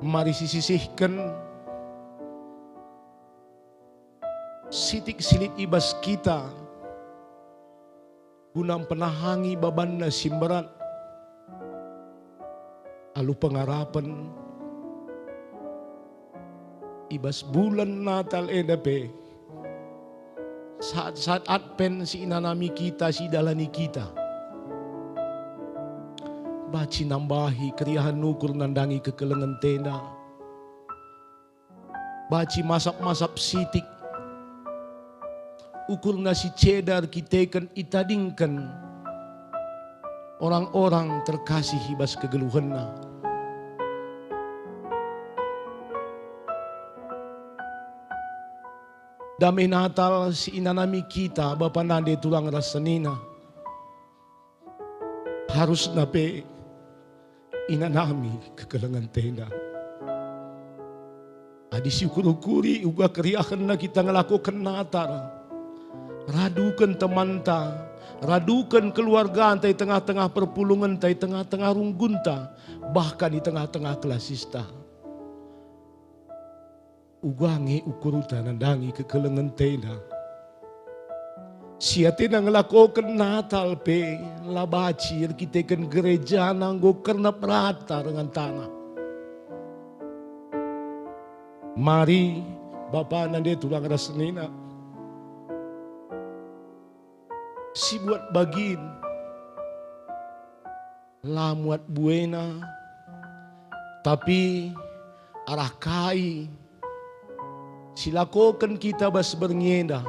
Mari sisisihken sitik si lit i bas kita guna mpenahangi babanna si mberat. Alu pengarapen, i bas bulan Natal enda pe, saat-saat Advent si inanami kita, si idalani kita, banci nambahi keriahen ukur nandangi kekelengen enda. Banci masap-masap sitik. Ukurna si ceda erkiteken itadingken orang-orang terkasih i bas kegeluhenna. Dame Natal si inanami kita, bapa nande, tulang ras senina, harusna pe inanami kekelengen enda. Adi siukur-ukuri uga keriahenna kita ngelakoken Natal, raduken temanta, raduken keluarganta i tengah-tengah perpulungenta, i tengah-tengah runggunta, bahkan i tengah-tengah kelasista. Uga nge ukurta nandangi kekelengen enda. Si atena ngelakoken Natal pe la banci erkiteken gerejana enggo kernep rata dengan taneh. Mari, bapa nande, tulang ras senina, sibuat bagin la muat buena, tapi arah kai si lakoken kita bas berngi enda,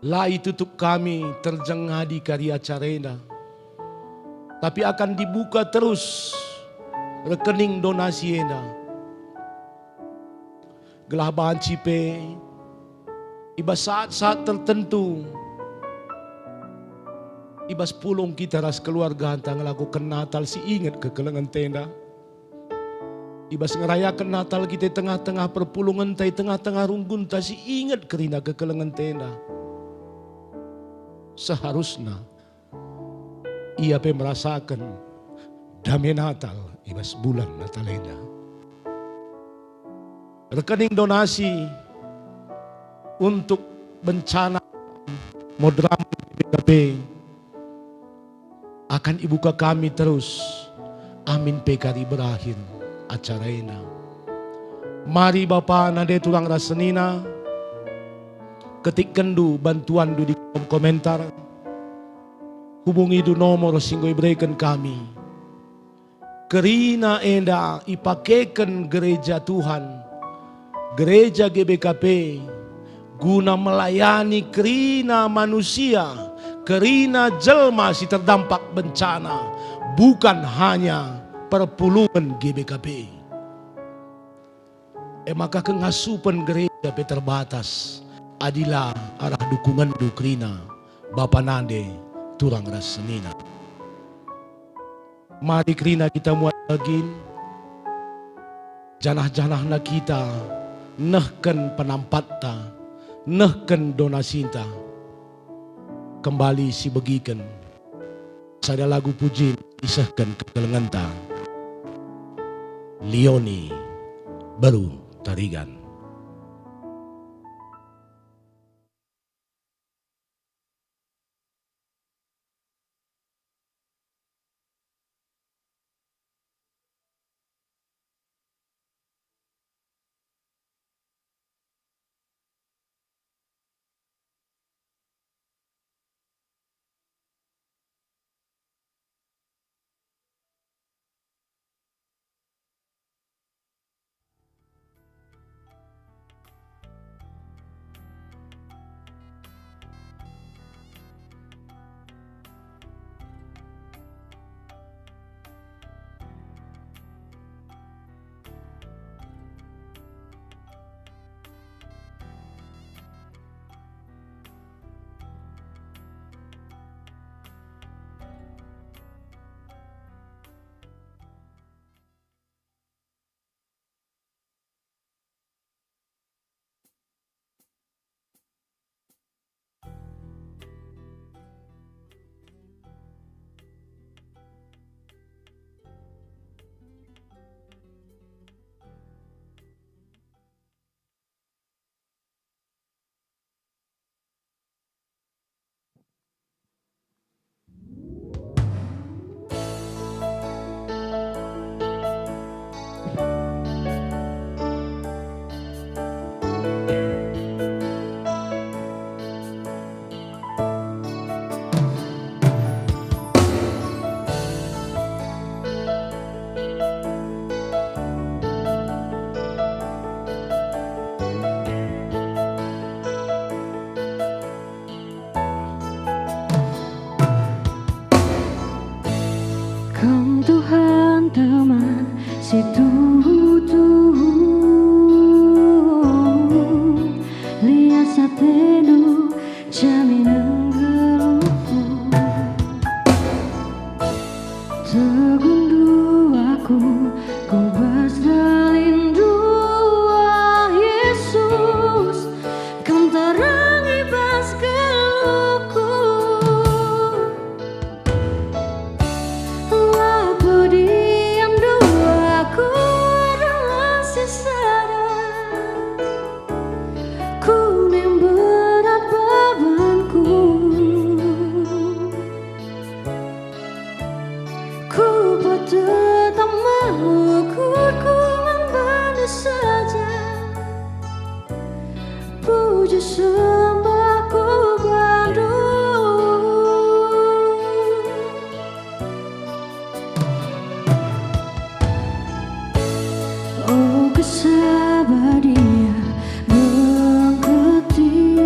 la itutup kami terjeng ngadi kari acara enda, tapi akan dibuka terus rekening donasi enda. Gelah banci pe i bas saat-saat tertentu, i bas pulung kita ras keluarganta ngelakoken Natal si inget kekelengen enda, i bas ngerayaken Natal kita i tengah-tengah perpulungenta, i tengah-tengah runggunta si inget kerina kekelengen enda. Seharusna ia pe merasaken dame Natal i bas bulan Natal enda. Rekening donasi untuk bencana moderamen G B K P akan ibuka kami terus, amin pe kari berakhir acara enda. Mari bapa nande, tulang ras senina, ketikkenndu bantuanndu di kolom komentar. Hubungindu nomor si enggo ibereken kami. Kerina enda ipakeken gereja Tuhan, gereja G B K P, guna melayani kerina manusia, kerina jelma si terdampak bencana, bukan hanya perpulungen G B K P. E maka kengasupen gereja pe terbatas, adi la arah dukungenndu kerina, bapa nande, tulang ras senina. Mari kerina kita muat bagin, janah-janahna kita nehken penampatta, nehken donasinta. Kembali sibegiken sada lagu pujin isehken kekelengenta. Lioni, beru Tarigan. Sabadia bengketi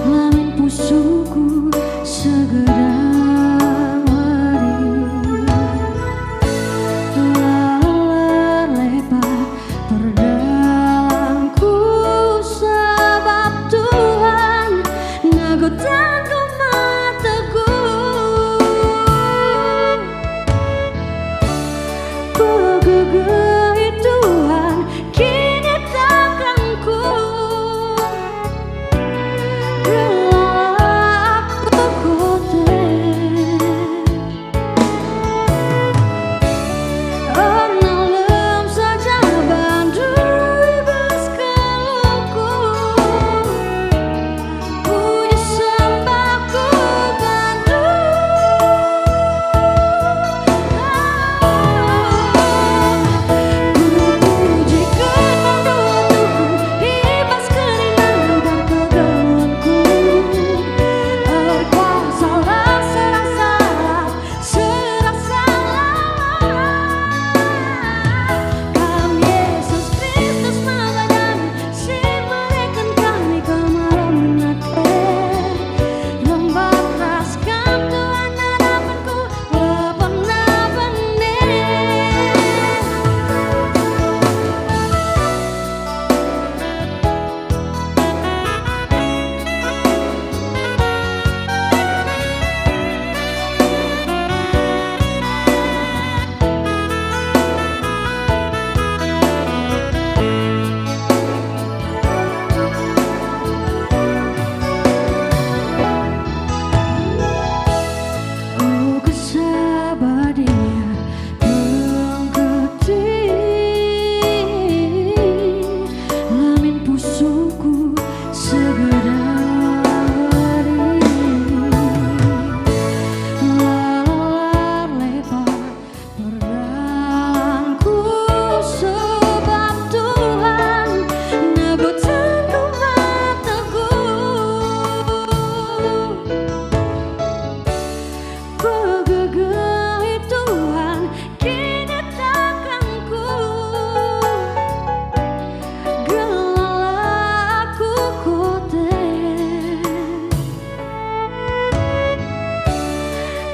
lamin pusungku segedang wari. Lalar lepa perdalanku sebab Tuhan negutanku mateguh. Kugegehi Tuhan, kinitangkanku, gelah aku kote. Ernalem saja bandu i bas geluhku. Puji sembahku bandu. Kupuji Kam, o Tuhan, i bas kerinana perkegeluhenku. Erkuasalah, serasalah, serasalah. Kam, Yesus Kristus, me badan si mereken kami kemalemen ate. Rembak ras Kam, Tuhan, harapanku la pernah bene. O kesabadia bengketi lamin pusungku segedari. Lalar lepa perdalanku sebab Tuhan negutanku mateguh. Kugegehi Tuhan, kinitangkanku, gelah aku kote.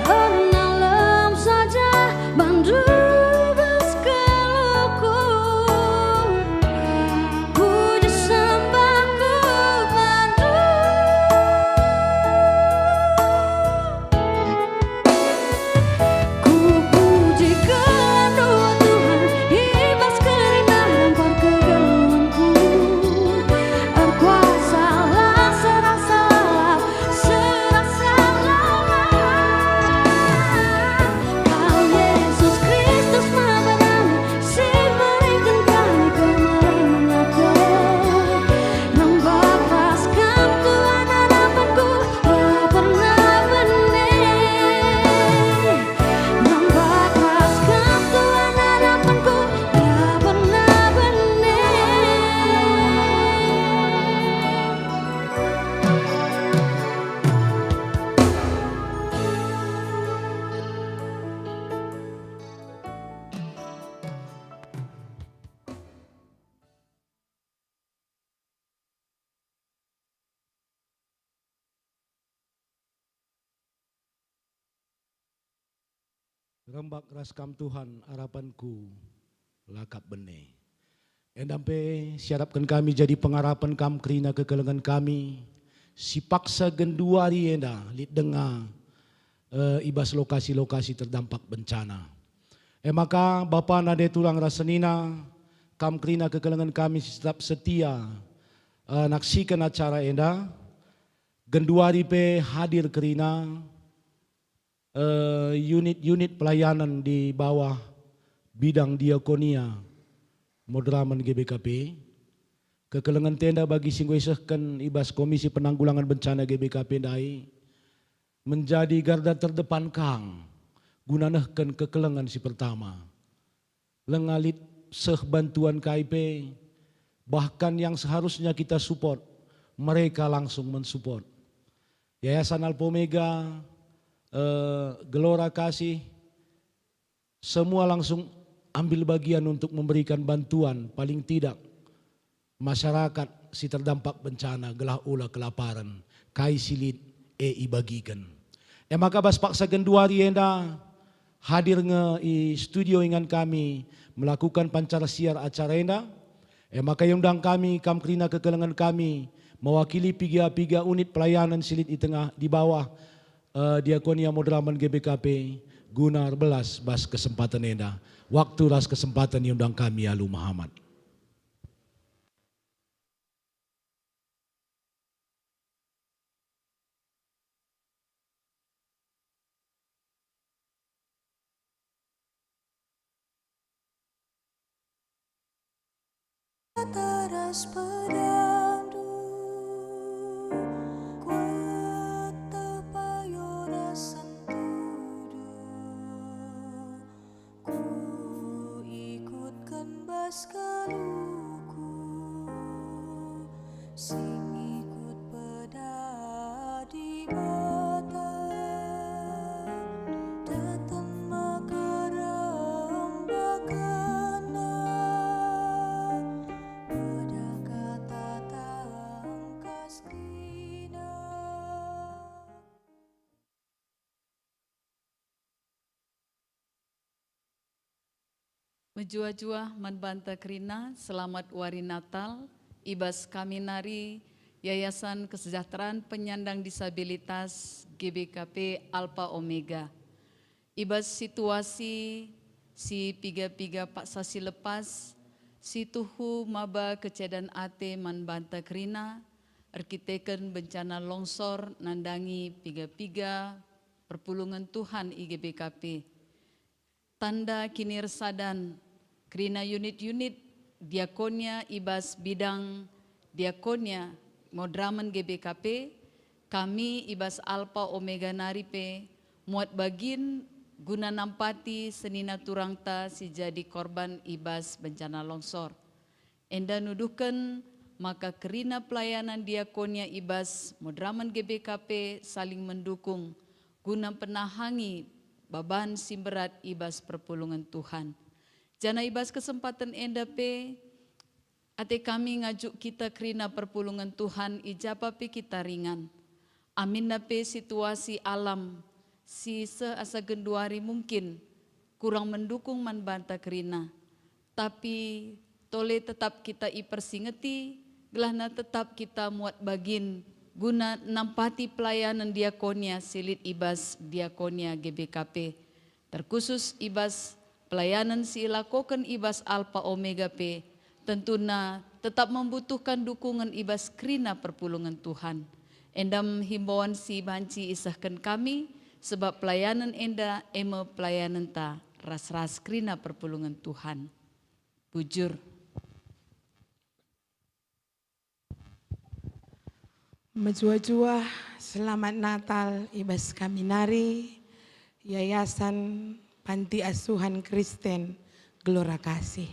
Ernalem saja bandu i bas geluhku. Puji sembahku bandu. Kupuji Kam, o Tuhan, i bas kerinana perkegeluhenku. Erkuasalah, serasalah, serasalah. Kam, Yesus Kristus, me badan si mereken kami kemalemen ate. Rembak ras Kam, Tuhan, harapanku la pernah bene. Rembak ras Kam, Tuhan, harapanku la pernah bene. Rembak ras Kam, Tuhan, harapanku la kap bene. Enda pe siarapken kami jadi pengarapen Kam kerina kekelengen kami, si paksa genduari enda lit denga, eh, i bas lokasi-lokasi terdampak bencana. E maka, Bapa, Nande, Tulang ras Senina, Kam kerina kekelengen kami si tetap setia, eh, naksiken acara enda, genduari pe hadir kerina, eh, unit-unit pelayanan di bawah bidang diakonia moderamen G B K P. Kekelengenta enda bagi si enggo isehken i bas Komisi Penanggulangan Bencana G B K P ndai menjadi garda terdepan kang guna nehken kekelengen si pertama. Langa lit seh bantuan kai pe, bahkan yang seharusnya kita support, mereka langsung mensupport. Yayasan Alfa Omega, eh, Gelora Kasih, semua langsung ambil bagian untuk memberikan bantuan, paling tidak masyarakat si terdampak bencana gelah ula kelaparen, kai si lit e ibagiken. E maka bas paksa genduari enda hadir nge i studio ingan kami melakukan pancar siar acara enda. E maka iundang kami kam kerina kekelengen kami mewakili piga-piga unit pelayanan si lit i tengah, di bawah, eh, Diakonia Madramen G B K P guna erbelas bas kesempatan enda. Waktu ras kesempatan iundang kami alu mehamat. Teras pedandu, kueteh payo ras sentudu. Kuikutken bas kaluku, sing ikut peda Dibata, teten megerem bakana, peda kata tangkas kerina. Mejuah-juah man banta kerina, selamat Wari Natal, i bas kami nari Yayasan Kesejahteraan Penyandang Disabilitas G B K P Alpha Omega. I bas situasi si piga-piga paksa si lepas, si tuhu maba kecedan ate man banta kerina, erkiteken bencana longsor nandangi piga-piga perpulungen Tuhan i G B K P. Tanda kinirsadan kerina unit-unit diakonia i bas bidang diakonia Madramen G B K P, kami i bas Alpha Omega nari pe muat bagin guna nampati senina turangta si jadi korban i bas bencana longsor. Enda nuduhken maka kerina pelayanan diakonia i bas Madramen G B K P saling mendukung guna mpenahangi baban si mberat i bas perpulungen Tuhan. Janah i bas kesempaten enda pe, ate kami ngajuk kita kerina perpulungen Tuhan i ja pe kita ringan. Aminna pe situasi alam si seh asa genduari mungkin kurang mendukung man banta kerina. Tapi tole tetap kita ipersingeti, gelahna tetap kita muat bagin guna nampati pelayanan diakonia si lit i bas diakonia G B K P, terkhusus i bas pelayanan si ilakoken i bas Alpha Omega pe, tentuna tetap membutuhkan dukungen i bas kerina perpulungen Tuhan. Enda me himbauan si banci isehken kami, sebab pelayanan enda e me pelayanenta ras-ras kerina perpulungen Tuhan. Bujur. Mejuah-juah, selamat Natal i bas kami nari, Yayasan Panti Asuhan Kristen Gelora Kasih.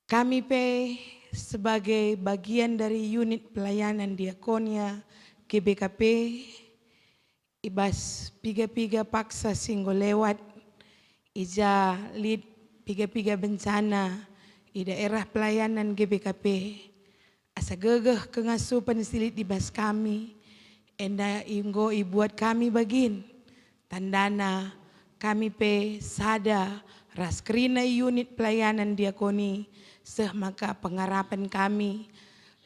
Kami pe sebagai bagian dari unit pelayanan diakonia G B K P, i bas piga-piga paksa si enggo lewat, i ja lit piga-piga bencana i daerah pelayanan G B K P, asa gegeh kengasupen si lit i bas kami, enda enggo ibuat kami bagin. Tandana, kami pe sada ras kerina unit pelayanan diakoni, seh maka pengarapen kami,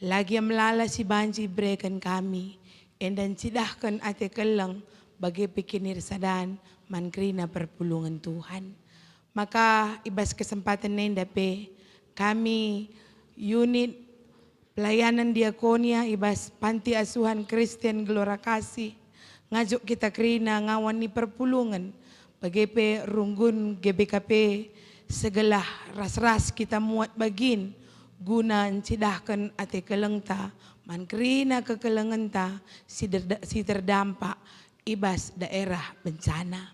la gia melala si banci ibereken kami, enda ncidahken ate keleng bage pe kinirsadan man kerina perpulungen Tuhan. Maka i bas kesempaten enda pe, kami unit pelayanan diakonia i bas Panti Asuhan Kristen Gelora Kasih ngajuk kita kerina ngawan ni perpulungen, bage pe runggun G B K P, segelah ras-ras kita muat bagin guna ncidahken ate kelengta man kerina kekelengenta si derda-, si terdampak i bas daerah bencana.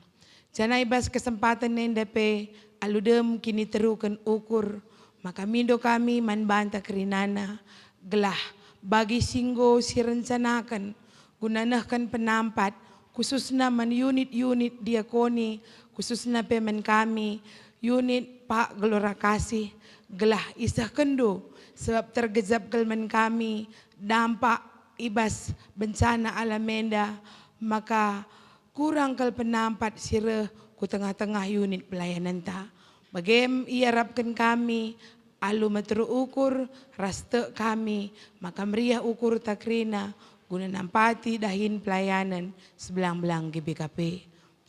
Janah i bas kesempaten enda pe alu dem kiniteruken ukur, maka mindo kami man banta kerinana, gelah bagi si enggo sirencanaken guna nehken penampat, khususna man unit-unit diakoni, khususna pe man kami, Unit Pak Gelora Kasih gelah isehkenndu, sebab tergejap kal man kami dampak i bas bencana alam enda, maka kurang kal penampat si reh ku tengah-tengah unit pelayanenta. Bage me iarapken kami alu meteruk ukur ras tek kami maka meriah ukurta kerina guna nampati dahin pelayanen sebelang-belang G B K P.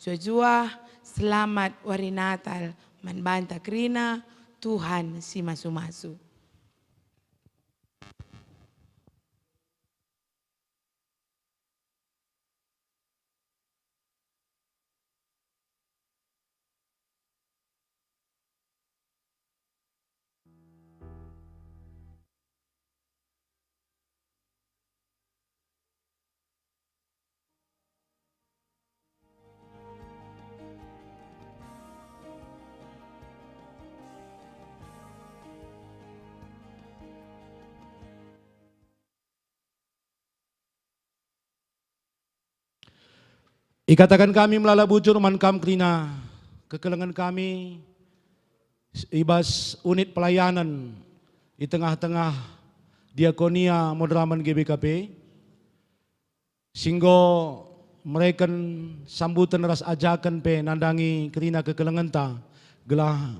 Juah-juah, selamat Wari Natal man banta kerina, Tuhan si masu-masu. Ikataken kami melala bujur man kam kerina kekelengen kami i bas unit pelayanen i tengah-tengah diakonia moderamen G B K P, si enggo mereken sambuten ras ajaken pe nandangi kerina kekelengenta gelah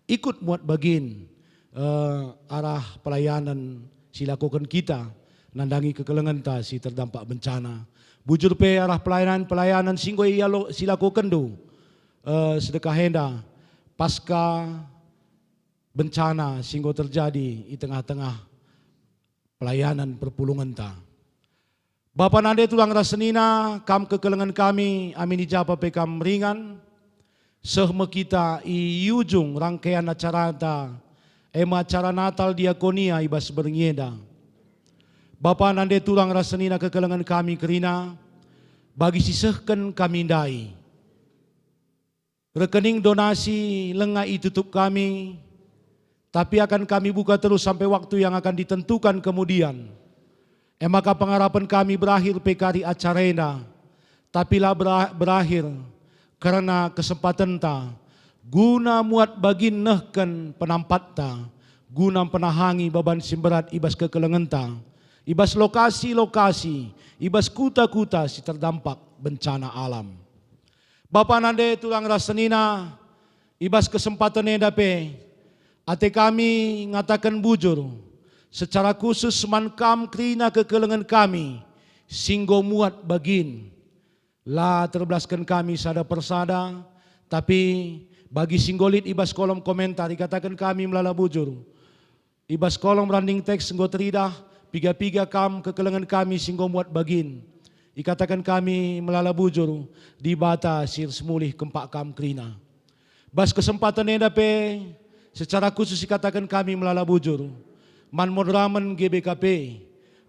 ikut muat bagin, eh, arah pelayanen si lakoken kita nandangi kekelengenta si terdampak bencana. Bujur pe arah pelayanan-pelayanan si enggo ialo-, si lakokenndu, eh, sedekah enda pasca bencana si enggo terjadi i tengah-tengah pelayanan perpulungenta. Bapa nande tulang ras senina, kam kekelengen kami, amin i japa pe kam ringan, seh me kita i ujung rangkaian acaranta, e me acara Natal diakonia i bas berngi enda. Bapa nande tulang ras senina kekelengen kami kerina, bagi si sehken kami ndai. Rekening donasi langa itutup kami, tapi akan kami buka terus sampai waktu yang akan ditentukan kemudian. E maka pengarapen kami berakhir pe kari acara enda, tapi la bera-, berakhir kerna kesempatenta guna muat bagin nehken penampatta, guna mpenahangi baban si mberat i bas kekelengenta, i bas lokasi-lokasi, i bas kuta-kuta si terdampak bencana alam. Bapa nande tulang ras senina, i bas kesempaten enda pe, ate kami ngataken bujur, secara khusus man kam kerina kekelengen kami, si enggo muat bagin. La terbelahken kami sada persada, tapi bagi si enggo lit i bas kolom komentar, ikataken kami melala bujur. I bas kolom running text enggo teridah piga-piga kam kekelengen kami si enggo muat bagin. Ikataken kami melala bujur, Dibata si ras mulih kempak kam kerina. Bas kesempaten enda pe, secara khusus ikataken kami melala bujur, man moderamen G B K P,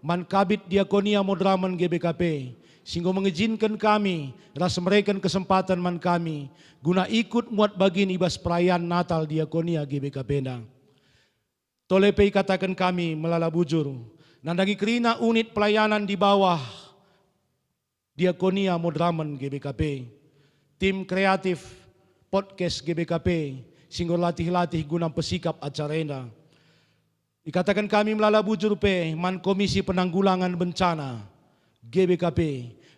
man Kabid Diakonia Moderamen G B K P, si enggo mengejinken kami ras mereken kesempaten man kami, guna ikut muat bagin i bas perayaan Natal Diakonia G B K P enda. Tole pe ikataken kami melala bujur, nandangi kerina unit pelayanan di bawah Diakonia Moderamen G B K P, tim kreatif podcast G B K P, si enggo latih-latih guna mpesikap acara enda. Ikataken kami melala bujur pe man Komisi Penanggulangan Bencana G B K P,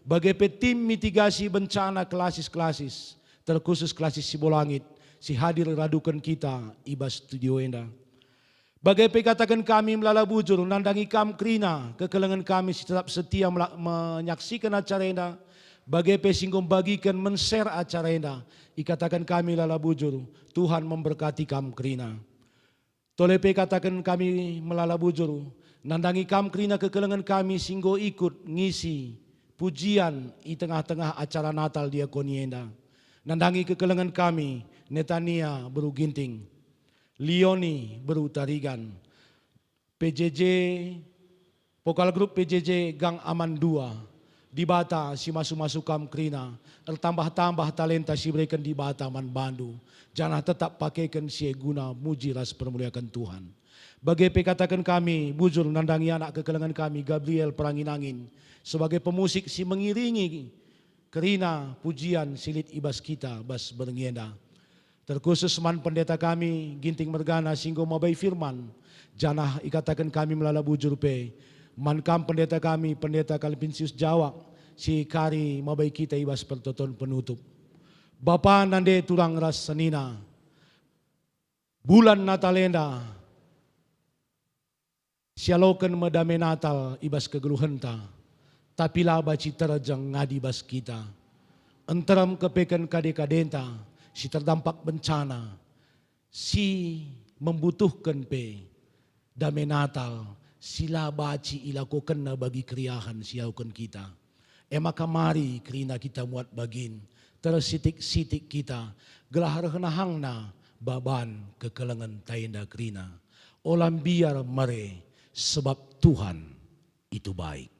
bage pe tim mitigasi bencana klasis-klasis, terkhusus klasis Sibolangit, si hadir raduken kita i bas studio enda. Bage pe ikataken kami melala bujur nandangi kam kerina, kekelengen kami si tetap setia mela-, menyaksiken acara enda, bage pe si enggo mbagiken men-share acara enda. Ikataken kami melala bujur, Tuhan memberkati kam kerina. Tole pe ikataken kami melala bujur, nandangi kam kerina kekelengen kami si enggo ikut ngisi pujian i tengah-tengah acara Natal diakoni enda. Nandangi kekelengen kami, Netania beru Ginting, Leoni beru Tarigan, P J J, vokal grup P J J Gang Aman dua. Dibata si masu-masu kam kerina, ertambah-tambah talenta si ibereken Dibata man bandu, janah tetap pakeken si e guna muji ras permuliaken Tuhan. Bage pe ikataken kami bujur nandangi anak kekelengen kami, Gabriel Perangin-angin, sebagai pemusik si mengiringi kerina pujian si lit i bas kita bas berngi enda. Terkhusus man pendeta kami, Ginting mergana, si enggo mabai firman, janah ikataken kami melala bujur pe, man kam pendeta kami, Pendeta Kalpinsius Jawak, si kari mabai kita i bas pertoton penutup. Bapa, nande, turang ras senina, bulan Natal enda sialoken me dame Natal i bas kegeluhenta, tapi la banci terjeng ngadi bas kita. Nterem kepeken kade-kadenta si terdampak bencana, si membutuhken pe dame Natal si la banci ilakokenna bagi keriahen si ialoken kita. E maka mari kerina kita muat bagin, tersitik-sitik kita, gelah reh nahangna baban kekelengen ta enda kerina. Ola mbiar mere, sebab Tuhan itu baik.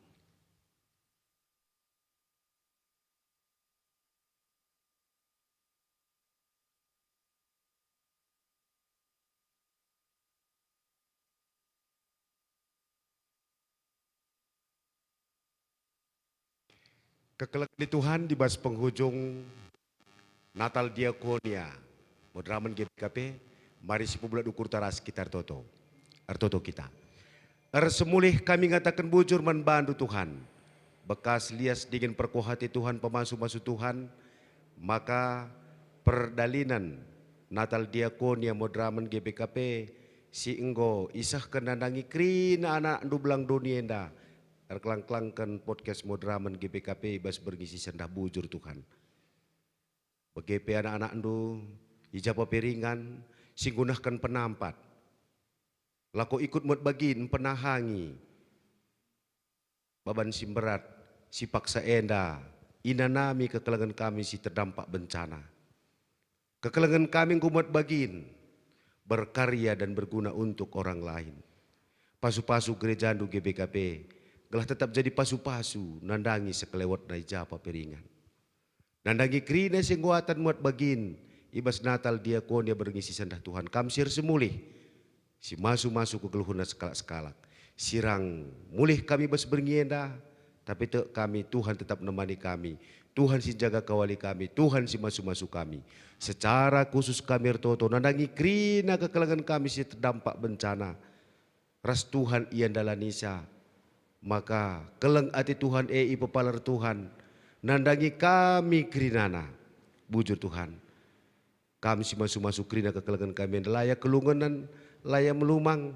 Kekelengen ni Tuhan, di bas penghujung Natal Diakonia Moderamen G B K P, mari sipebulat ukurta ras kita ertoto. Ertoto kita. Ersemulih kami ngataken bujur man bandu, Tuhan. Bekas lias dingen perkuah ate Tuhan, pemasu-masu Tuhan, maka perdalinen Natal Diakonia Moderamen G B K P si enggo isehken nandangi kerina anak-anakndu belang doni enda, erkelang-kelangken podcast Moderamen G B K P i bas berngi si sendah bujur, Tuhan. Bage pe anak-anakndu i japa pe ringan si nggunahken penampat, lako ikut muat bagin mpenahangi baban si mberat, si paksa enda inanami kekelengen kami si terdampak bencana. Kekelengen kami enggo muat bagin berkarya dan berguna untuk orang lain. Pasu-pasu gerejandu G B K P gelah tetap jadi pasu-pasu nandangi sekelewetna i japa pe ringan. Nandangi kerina si enggo atan muat bagin i bas Natal Diakonia berngi si sendah, Tuhan, kam si ersemulih, si masu-masu kegeluhenna sekalak-sekalak. Si rang mulih kami bas berngi enda, tapi tek kami, Tuhan tetap nemani kami. Tuhan si njaga kawali kami, Tuhan si masu-masu kami. Secara khusus kami ertoto nandangi kerina kekelengen kami si terdampak bencana, ras Tuhan ia ndalanisa. Maka keleng ate Tuhan e ipepaler Tuhan, nandangi kami kerinana. Bujur Tuhan, kam si masu-masu kerina kekelengen kami enda, la ia kelungenen, la ia melumang,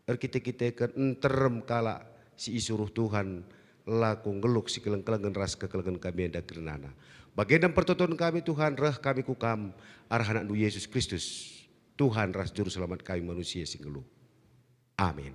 erkite-kiteken nterem kalak si isuruh Tuhan, lako nggeluh si keleng-kelengen ras kekelengen kami enda kerinana. Bagenda pertoton kami, Tuhan, reh kami ku Kam, arah AnakNdu Yesus Kristus, Tuhan ras Juru Selamat kami manusia si nggeluh. Amin.